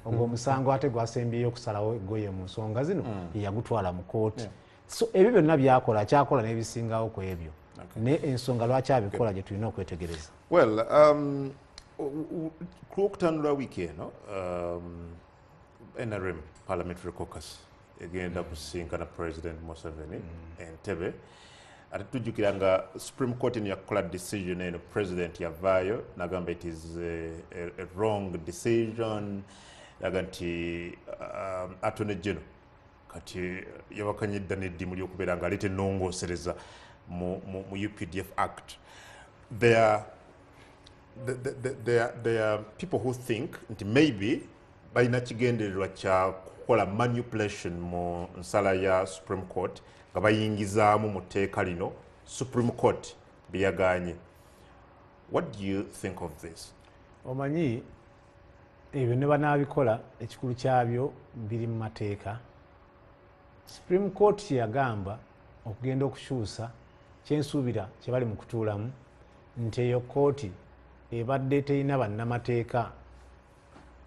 Speaker 7: ogwo omusango ate gwasembyeyo okusalawo eggoye mu nsonga zino yeyagutwala mu kooti. So ebyo byonna byakola, kyakola n'ebisingawo ku ebyo, ne ensonga lwaki abikola gye tulina okwetegereza.
Speaker 6: Well, ku lwokutaano lwa wiiki eno NRM Parliamentary Caucus egenda kusinkana President Museveni Entebbe. Ate tujjukira nga Supreme Court eno yakola decision eno, President yavaayo n'agamba it is a wrong decision, yaga nti Attorney General kati yawakanye dda n'eddimu ly'okubeera nga aleeta ennongoosereza mu UPDF Act. There are people who think nti maybe balina kigendererwa kya kukola manipulation mu nsala ya Supreme Court nga bayingizaamu mu tteeka lino Supreme Court byeyagaanye. What do you think of this?
Speaker 7: Omanyi ebyo ne banaabikola, ekikulu kyabyo biri mu mateeka. Supreme Court yagamba okugenda okukyusa, kyensuubira kye bali mu kutuulamu, nti eyo kooti ebadde terina bannamateeka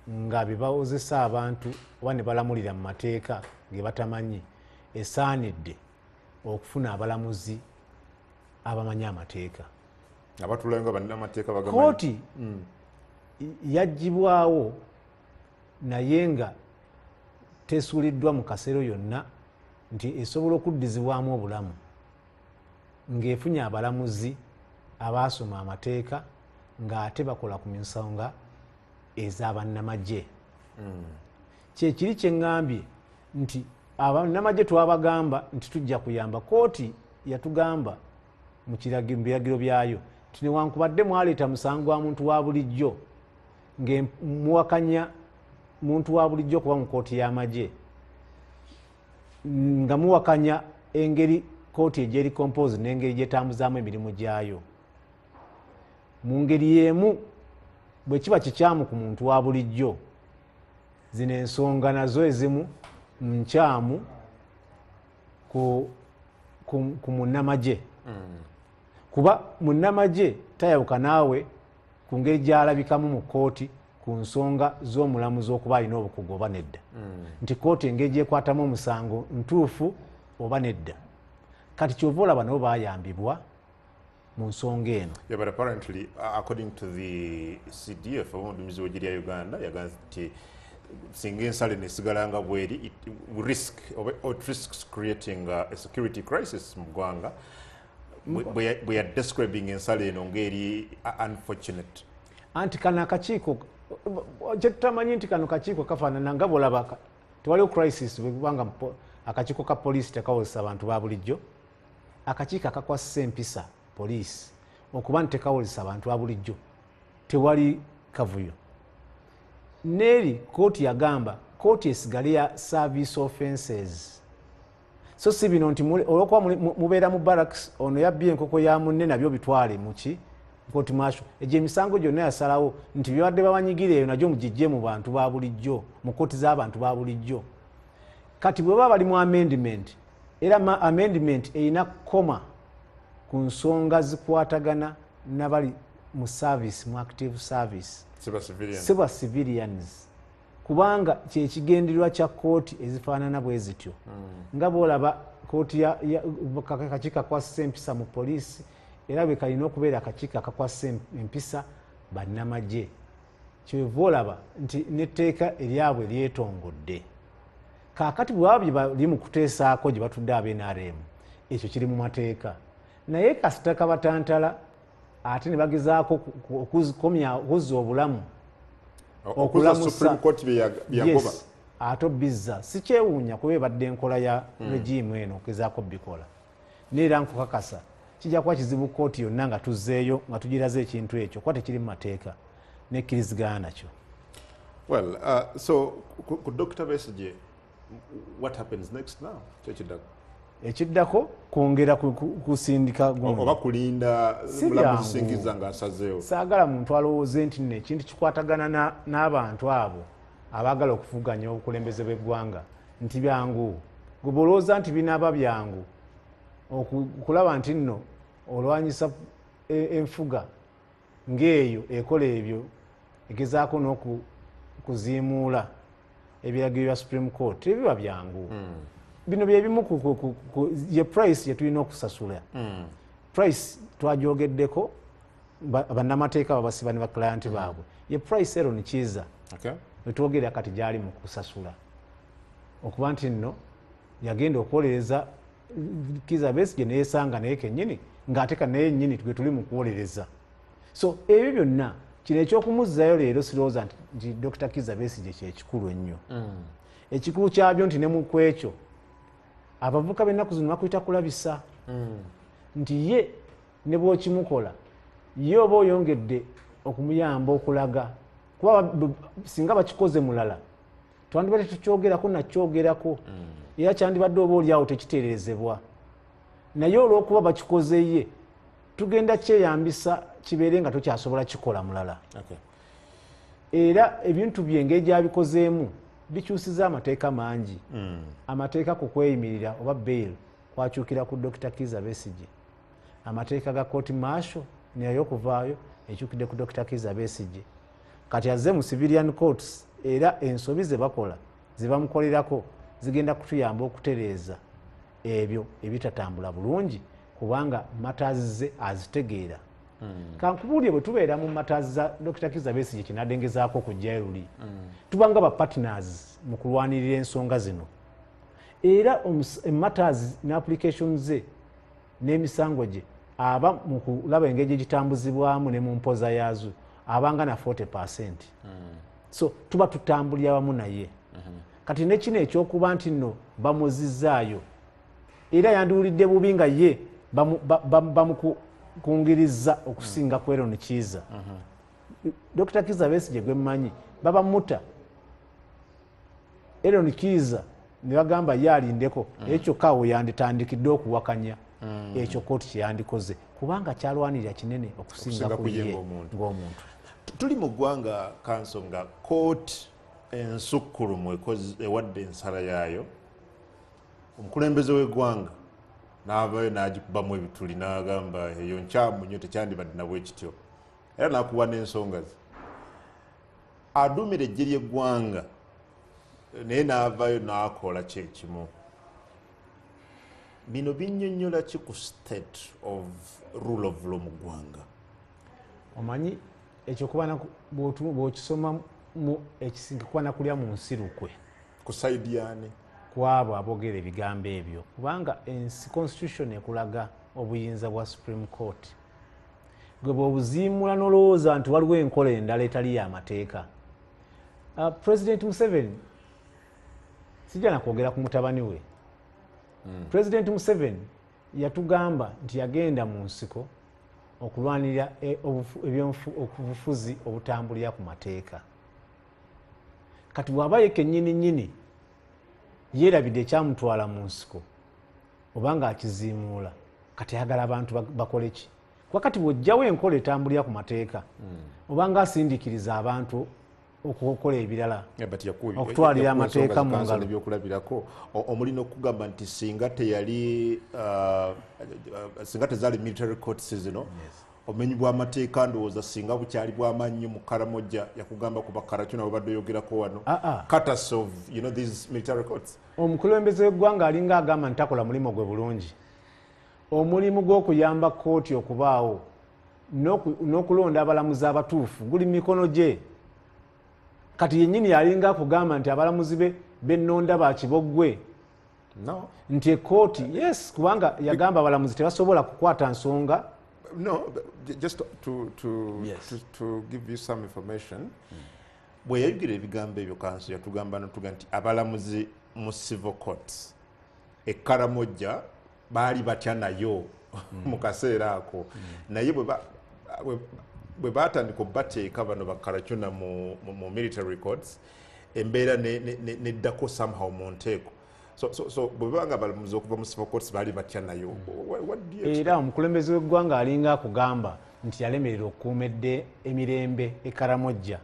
Speaker 7: nga be bawozesa abantu oba ne balamulira mu mateeka ge batamanyi, esaanidde okufuna abalamuzi abamanyi amateeka.
Speaker 6: Abatulayo nga bannamateeka bagamanyi.
Speaker 7: Kooti yaggyibwawo naye nga tesuuliddwa mu kaseera yonna nti esobola okuddizibwamu obulamu ng'efunye abalamuzi abaasoma amateeka ng'ate bakola ku nsonga ez'abannamagye. Kyekiri kye ŋŋambye nti abannamagye twabagamba nti tujja kuyamba. Kooti yatugamba mu biragiro byayo nti newankubadde mwaleeta musango gwa muntu wa bulijjo ng'muwakanya muntu wa bulijjo kuba mu kooti y'amagye, nga muwakanya engeri kooti egyeri compose n'engeri gyetambuzaamu emirimu gyayo, mu ngeri y'emu bwe kiba kikyamu ku muntu wa bulijjo, zino ensonga nazo ezimu nkyamu ku munnamagye. Kuba munnamagye tayawuka naawe ku ngeri gy'alabikamu mu kooti ku nsonga z'omulamuzi okuba alina obukugu oba nedda, nti kooti engeri gyekwatamu omusango ntuufu oba nedda. Kati kyova olaba nabo bayambibwa mu nsonga eno.
Speaker 6: Yeah, but apparently, according to the CDF, omuduumizi w'eggye lya Uganda yagambye nti singa ensala eno esigala nga bweri, it risk or it risks creating a security crisis mu ggwanga, bwe ya describing ensala eno ng'eri unfortunate.
Speaker 7: Anti kano akakiiko kyetutamanyi nti kano kakiiko kafaanana nga bwolaba tewaliwo crisis bwekubanga akakiiko ka poliisi tekawozesa abantu ba bulijjo. Akakiiko akakwasisa empisa poliisi okuba nti tekawozesa abantu ba bulijjo, tewali kavuyo. Neeri kooti yagamba kooti esigale ya service offences, so si bino nti olwokuba mubeera mu barracks, ono yabbye enkoko ya munne nabyo bitwale muki kooti martial. Egyo emisango gyonna yasalawo nti byabadde babanyigira eyo nagyo mugijje mu bantu ba bulijjo, mu kooti z'abantu ba bulijjo. Kati bwe baba bali mu amendment, era amendment erina kukoma ku nsonga zikwatagana nabali mu service, mu active service, si ba civilians, kubanga kyekigendererwa kya kooti ezifaanana bwe zityo. Nga bwolaba kooti akakiiko akakwasisa empisa mu poliisi, era bwe kalina okubeera akakiiko akakwasisa empisa bannamagye. Kyeva olaba nti n'etteeka eryabwe lyetongodde. Kaakati bwe baba bye bali mu kuteesaako gye batudde aba NRM, ekyo kiri mu mateeka, naye kasita kabatantala ate ne bagezaako okuzza obulamu,
Speaker 6: okulamusa
Speaker 7: ate obizza. Si kyewuunya kuba ebadde enkola ya regime eno okugezaako bikola, neera nkukakasa kijja kuba kizibu kooti yonna nga tuzzeeyo nga tugiraze ekintu ekyo kuba tekiri mu mateeka nekkirizigana nakyo.
Speaker 6: Well, so ku Dr. Besigye, what happens next now? Kyekiddako
Speaker 7: ekiddako kwongera kusindika
Speaker 6: oba kulinda mulamuzi Singiza ng'asazeewo.
Speaker 7: Saagala muntu alowooze nti nno ekintu kikwatagana n'abantu abo abaagala okuvuganya obukulembeze bw'eggwanga nti byangu. Gwe bw'olowooza nti binaaba byangu okulaba nti nno olwanyisa enfuga ng'eyo ekola ebyo egezaako n'okuziimuula ebiragiro bya Supreme Court, tebiba byangu. Bino byebimu ye price yetulina okusasula. Price twagyogeddeko, bannamateeka babasiba ne baclient baabwe. Ye price ero nikiiza wetwogerera kati gyali mu kusasula okuba nti nno yagenda okuwolereza Kizza Besigye neyesanga naye kennyini ng'ate naye nnyini gwe tuli mu kuwolereza. So ebyo byonna kino ekyokumuzzayo leero sirowooza nti Dr. Kizza Besigye kyekikulu ennyo. Ekikulu kyabyo nti ne mu kwekyo abavubuka b'ennaku zino bakuyita kulabisa nti ye ne bw'okimukola ye oba oyongedde okumuyamba okulaga, kuba singa bakikoze mulala twandibadde tukyogerako nakyogerako, era kyandibadde oba oliawo tekitereezebwa, naye olw'okuba bakikoze ye tugenda kyeyambisa kibeere nga tokyasobola kikola mulala. Era ebintu bye engeri gyabikozeemu bikyusiza amateeka mangi. Amateeka ku kweyimirira oba bail kwakyukira ku Dr. Kizza Besigye, amateeka ga court martial nayo okuvaayo ekyukidde ku Dr. Kizza Besigye. Kati azze mu civilian courts, era ensobi ze bakola ze bamukolerako zigenda kutuyamba okutereeza ebyo ebitatambula bulungi, kubanga matters ze azitegeera. Kankubuulire bwe tubeera mu matters za Dr. Kizza Besigye kinadengezaako okujjayo luli, tubanga ba partners mu kulwanirira ensonga zino, Era matters ne applications ze n'emisango gye aba mu kulaba engeri egitambuzibwamu ne mu mpoza yaazo abanga na 40%. So tuba tutambulira wamu naye. Kati ne kino ekyokuba nti nno bamuzizaayo, era yandiwulidde bubi nga ye bamukungiriza okusinga ku Aaron Kiiza. Dr. Kiiza Besigye gwe mmanyi baba muta Aaron Kiiza ne bagamba ye alindeko, ekyo kaawo yanditandikidde okuwakanya ekyo kooti kyeyandikoze, kubanga kyalwanirira kinene okusinga ku ye ng'omuntu.
Speaker 6: Tuli mu ggwanga kanso nga kooti ensukkulumu ewadde ensala yaayo, omukulembeze w'eggwanga n'avaayo n'agikubamu ebituli n'agamba eyo nkyamu nnyo, tekyandibadde nabwe kityo, era n'akuwa n'ensonga ze. Aduumira eggye ly'eggwanga naye n'avaayo n'akola kyekimu. Bino binnyonnyola ki ku state of rule of law mu ggwanga?
Speaker 7: Omanyi ekyo bw'okisoma ekisinga kuba nakulya mu nsi lukwe
Speaker 6: ku side yaani
Speaker 7: kwabo aboogera ebigambo ebyo, kubanga ensi constitution ekulaga obuyinza bwa Supreme Court. Gwe bw'obuziimula n'olowooza nti waliwo enkola endala etali y'amateeka. President Museveni, sijja nakwogera ku mutabani we, President Museveni yatugamba nti yagenda mu nsiko okulwanirira obufuzi obutambulira ku mateeka. Kati bw'aba ye kennyini nnyini yeerabidde ekyamutwala mu nsiko obanga akiziimuula, kati ayagala abantu bakole ki? Kuba kati bw'ojjawo enkola etambulira ku mateeka, obanga asindikiriza abantu okukola ebirala, okutwalira amateeka mu ngalo.
Speaker 6: Ebyokulabirako omuli n'okugamba nti singa teyali singa tezaali military courts zino, obumenyi bw'amateeka ndowooza singa bukyali bw'amaanyi mu Karamoja. Yakugamba ku Bakaracho nabo badde oyogerako wano, courtesy of these military courts.
Speaker 7: Omukulembeze w'eggwanga alinga agamba nti takola mulimu gwe bulungi. Omulimu gw'okuyamba kkooti okubaawo n'okulonda abalamuzi abatuufu guli mu mikono gye. Kati yennyini alinga akugamba nti abalamuzi be bennonda ba kiboggwe.
Speaker 6: No.
Speaker 7: Nti ekkooti, yes, kubanga yagamba abalamuzi tebasobola kukwata nsonga.
Speaker 8: No, just to give you some information.
Speaker 6: Bwe yayogera ebigambo ebyo kanso yatugamba notuga nti abalamuzi mu civil courts e Karamoja baali batya nayo mu kaseera ako, naye bwe batandika obateeka bano Bakarachuna mu military courts, embeera neddako somehow mu nteeko. So bwe banga abalamuzi okuva mu civil courts baali batya nayo, what do you expect?
Speaker 7: Era omukulembeze w'eggwanga alinga akugamba nti yalemererwa okukuuma emirembe e Karamojja.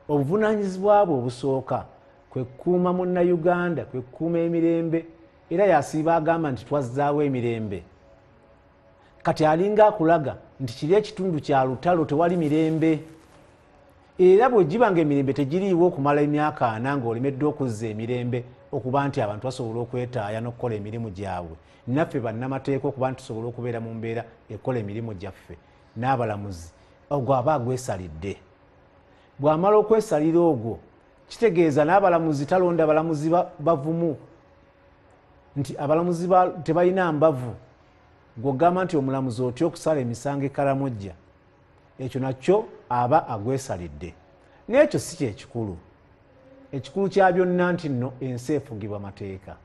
Speaker 7: Obuvunaanyizibwa bwe obusooka kwe kukuuma munnayuganda, kwe kukuuma emirembe, era yasiiba agamba nti twazzaawo emirembe. Kati alinga akulaga nti kiri ekitundu kya lutalo, tewali mirembe. Era bwe giba nga emirembe tegiriiwo okumala emyaka 40 ng'olemeddwa okuzza emirembe, okuba nti abantu basobola okwetaaya n'okukola emirimu gyabwe, naffe bannamateeka okuba nti tusobola okubeera mu mbeera ekola emirimu gyaffe n'abalamuzi, ogwo aba agwesalidde. Bw'amala okwesalira ogwo, kitegeeza n'abalamuzi talonda balamuzi bavumu, nti abalamuzi tebalina mbavu. Gw'ogamba nti omulamuzi otya okusala emisango e Karamojja, ekyo nakyo aba agwesalidde. N'ekyo si kyekikulu. Ekikulu kya byonna nti nno ensi efugibwa mateeka.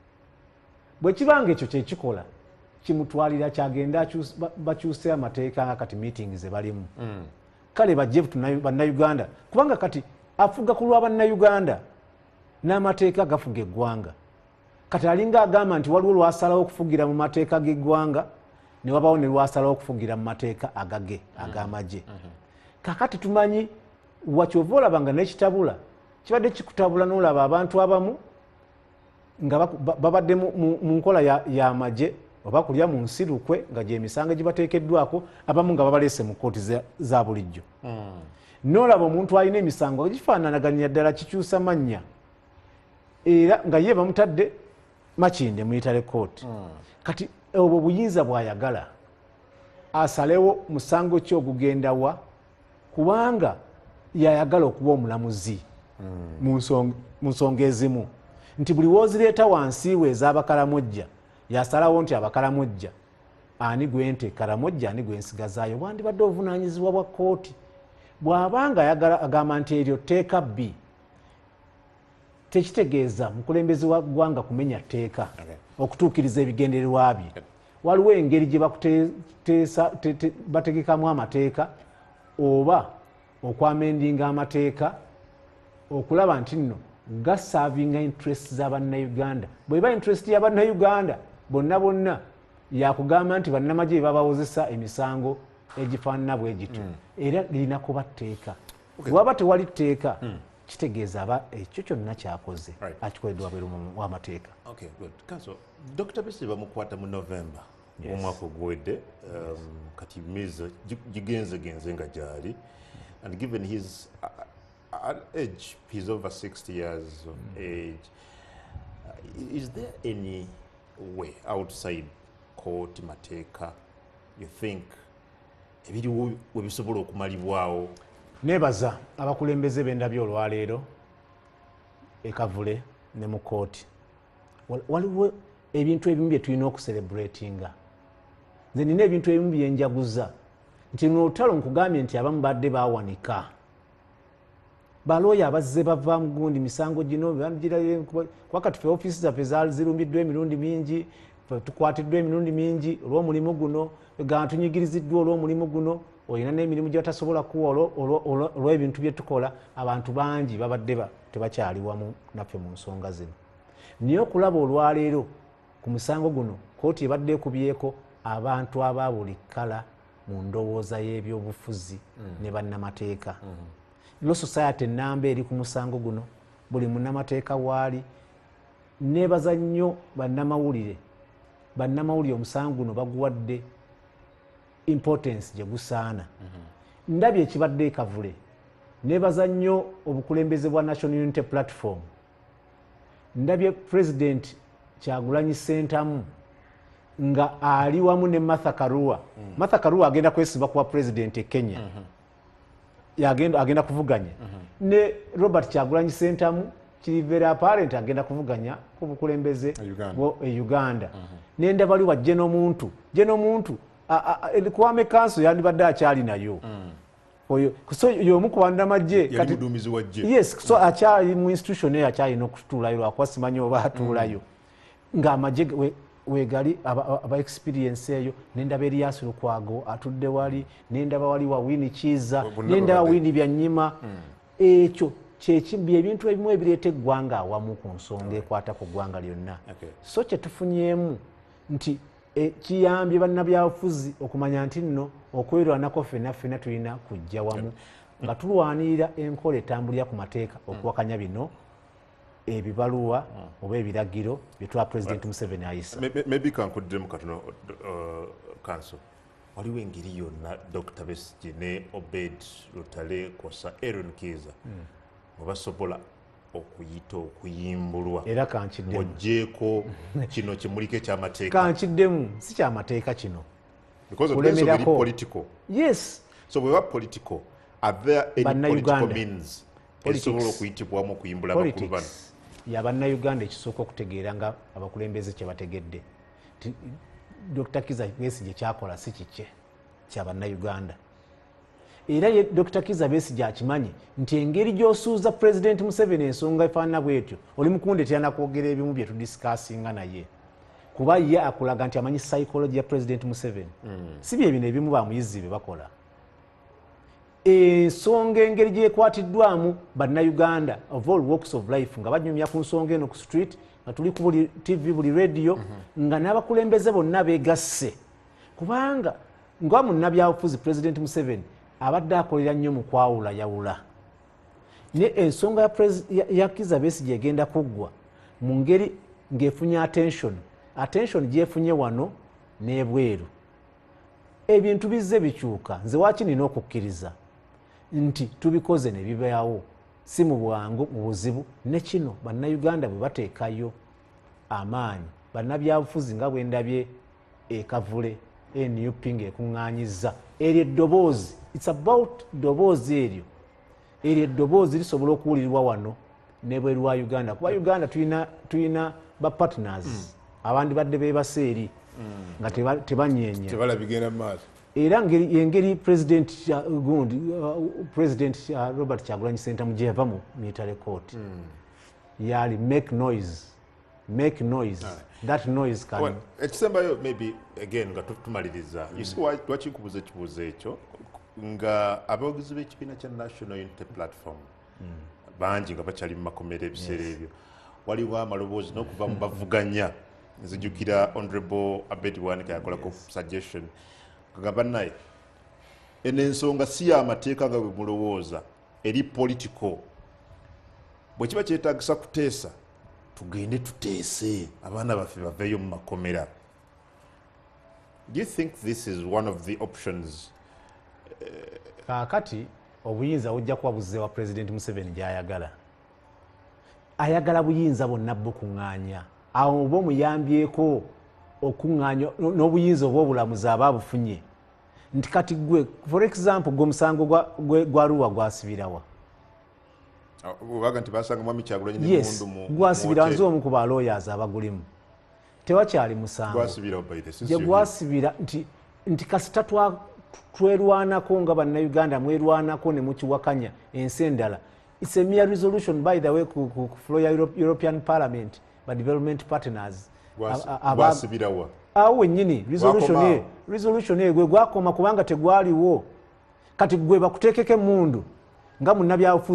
Speaker 7: Bwe kibanga ekyo kyekikola, kimutwalira kyagenda bakyuse amateeka nga kati meeting ze balimu. Kale bajje bannayuganda, kubanga kati afuga ku lwa bannayuganda n'amateeka gafuga eggwanga. Kati alinga agamba nti waliwo lwasalawo okufugira mu mateeka g'eggwanga, ne wabawo ne lwasalawo okufugira mu mateeka agage ag'amagye. Kakati tumanyi wakyova olaba nga n'ekitabula kibadde kikutabula, n'olaba abantu abamu nga babadde mu nkola y'amagye oba kulya mu nsi lukwe nga gy'emisango gibateekeddwako, abamu nga babaleese mu kkooti za bulijjo. N'olaba omuntu alina emisango gifaananaganya ddala, kikyusa mannya, era nga ye bamutadde Makindye military court. Kati obwo buyinza bw'ayagala asalewo musango ki ogugenda wa, kubanga yayagala okuba omulamuzi mu nsonga ezimu. Nti buli wozireeta wansi we ez'Abakalamojja yasalawo nti Abakalamojja ani gwente Karamojja ani gwensigazaayo, bwandibadde obuvunaanyizibwa bwa kkooti. Bw'abanga ayagala agamba nti eryo tteeka bbi, tekitegeeza mukulembeze wa ggwanga kumenya tteeka okutuukiriza ebigendererwa bye. Waliwo engeri gye bategekamu amateeka oba okwamendinga amateeka okulaba nti nno gaservinga interest z'Abannayuganda. Bweba interest y'Abannayuganda bonna bonna yakugamba nti bannamagye babawozesa emisango egifaanana bwe gityo, era lirina kuba tteeka. Waba tewali tteeka, kitegeeza aba ekyo kyonna kyakoze akikoleddwa wabweru w'amateeka.
Speaker 6: Okay, good. Counsel, Dr. Besigye bamukwata mu November omwaka oguwedde, kati myezi gigenzegenze nga gyali, and given his age, he's over 60 years of age, is there any way outside court, mateeka, you think ebiriwo we bisobola okumalibwawo?
Speaker 7: Nebaza abakulembeze bendabye olwaleero ekavule ne mu kooti. Waliwo ebintu ebimu bye tulina okucelebratinga. Nze nina ebintu ebimu byenjaguza nti luno olutalo nkugambye nti abamu badde bawanika, balooya abazze bava mu gundi misango gino kuba kati ffe ofiisi zaffe zirumbiddwa emirundi mingi, tukwatiddwa emirundi mingi olw'omulimu guno, ga tunyigiriziddwa olw'omulimu guno, olina n'emirimu gye batasobola kuwa olw'ebintu bye tukola. Abantu bangi babadde tebakyali wamu naffe mu nsonga zino. Naye okulaba olwaleero ku musango guno kooti ebadde ekubyeko abantu aba buli kkala mu ndowooza y'ebyobufuzi ne bannamateeka. Law Society namba eri ku musango guno, buli munnamateeka waali. Nebaza nnyo bannamawulire. Bannamawulire omusango guno baguwadde importance gye gusaana. Ndabye ekibadde ekavule. Nebaza nnyo obukulembeze bwa National Unity Platform. Ndabye President Kyagulanyi Ssentamu nga ali wamu ne Martha Karua. Martha Karua agenda kwesiba kuba president e Kenya. Agenda kuvuganya. Ne Robert Kyagulanyi Ssentamu kiri very apparent agenda kuvuganya ku bukulembeze e Uganda. Nenda bali wa General Muntu. General Muntu Kwame Council yandibadde akyali nayo. Oyo so y'omu ku bannamagye
Speaker 6: kati muduumizi wa ggye.
Speaker 7: Yes, so akyali mu institution eyo, akyalina okutuulayo lwakuba simanyi oba atuulayo. Ng'amagye wegali aba experience eyo. Nendaba Erias Lukwago atudde wali, nendaba wali wa Winnie Kiiza, nendaba Winnie Byanyima. Ekyo byebintu ebimu ebireeta eggwanga awamu ku nsonga ekwata ku ggwanga lyonna. So kyetufunyeemu nti kiyambye bannabyabufuzi okumanya nti nno okwerwanako ffenna ffenna tulina kujja wamu nga tulwanirira enkola etambulira ku mateeka okuwakanya bino ebibaluwa oba ebiragiro byetwa President Museveni ayisa.
Speaker 6: Maybe kankuddiremu katono, Counsel. Waliwo engeri yonna Dr. Besigye ne Obed Lutale Kosa Aaron Kiiza mwe basobola okuyita okuyimbulwa?
Speaker 7: Era kankiddemu.
Speaker 6: Oggyeeko kino kimuliko ekyamateeka.
Speaker 7: Kankiddemu, si kyamateeka kino.
Speaker 6: Because of very political.
Speaker 7: Yes.
Speaker 6: So bweba political, are there any political means ezisobola okuyitibwamu okuyimbula abakulu bano?
Speaker 7: Ya Bannayuganda ekisooka okutegeera nga abakulembeze kye bategedde. Dr. Kizza Besigye kyakola si kikye, kya Bannayuganda. Era ye Dr. Kizza Besigye akimanyi nti engeri gy'osuuza President Museveni ensonga efaanana bw'etyo, oli mukundetera nakwogera ebimu bye tudiscussinga naye. Kuba ye akulaga nti amanyi psychology ya President Museveni. Si bye bino ebimu bamuyizi bye bakola. Ensonga engeri gyekwatiddwamu Bannayuganda of all walks of life nga banyumya ku nsonga eno ku street, nga tuli ku buli TV, buli radio, nga n'abakulembeze bonna beegasse. Kubanga nga munnabyabufuzi President Museveni abadde akolera nnyo mu kwawulayawula. Ne ensonga ya Kizza Besigye egenda kuggwa mu ngeri ng'efunye attention. Attention gyefunye wano n'ebweru. Ebintu bizze bikyuka. Nze waaki nina okukkiriza nti tubikoze ne bibaawo, si mu bwangu, mu buzibu. Ne kino Bannayuganda bwe bateekayo amaanyi, bannabyabufuzi nga bwe ndabye ekavule NUP ng'ekuŋŋaanyizza eryo eddoboozi, it's about ddoboozi eryo, eryo eddoboozi lisobola okuwulirwa wano Nebweru wa Uganda, kuba Uganda tulina ba partners abandi badde bebase eri nga tebanyenya.
Speaker 8: Tebala bigenda mu maaso.
Speaker 7: Era engeri President gundi, President Robert Kyagulanyi Ssentamu gye yava mu military court, yali make noise, make noise, that noise can
Speaker 6: Well, ekisembayo, maybe again nga tumaliriza, you see, lwaki nkubuuza ekibuuzo ekyo, nga abawagizi b'ekibiina kya National Unity Platform bangi nga bakyali mu makomera ebiseera ebyo, waliwo amaloboozi n'okuva mu bavuganya. Nzijukira Honorable Abed Bwanika yakolako suggestion nga bannaye, eno ensonga si y'amateeka nga bwe mulowooza, eri political. Bwe kiba kyetagisa kuteesa, tugende tuteese, abaana baffe baveeyo mu makomera. Do you think this is one of the options?
Speaker 7: Kaakati obuyinza bujja kuba buzze wa President Museveni gyayagala. Ayagala buyinza bwonna bukuŋŋaanya. Awo oba omuyambyeko okuŋŋaanya n'obuyinza oba obulamuzi aba abufunye, nti kati gwe, for example, gwe omusango gwa Arua gwasibirawa?
Speaker 6: Obaga nti basanga mwami Kyagulanyi
Speaker 7: Yes.
Speaker 6: n'emmundu mu
Speaker 7: Gwasibira
Speaker 6: mu
Speaker 7: nze omu ku ba lawyers abagulimu, tewakyali musango.
Speaker 6: Gwasibirawo by the since
Speaker 7: Gye gwasibira nti kasita twerwanako nga Bannayuganda, mwerwanako ne mukiwakanya ensi endala. It's a mere resolution, by the way, ku floor ya European Parliament, ba development partners.
Speaker 6: Gwasibirawa?
Speaker 7: Awo wennyini resolution.
Speaker 8: Gwakoma.
Speaker 7: Eyo resolution eyo gwe gwakoma, kubanga tegwaliwo. Kati gwe bakuteekeko emundu nga munnabyabufuzi.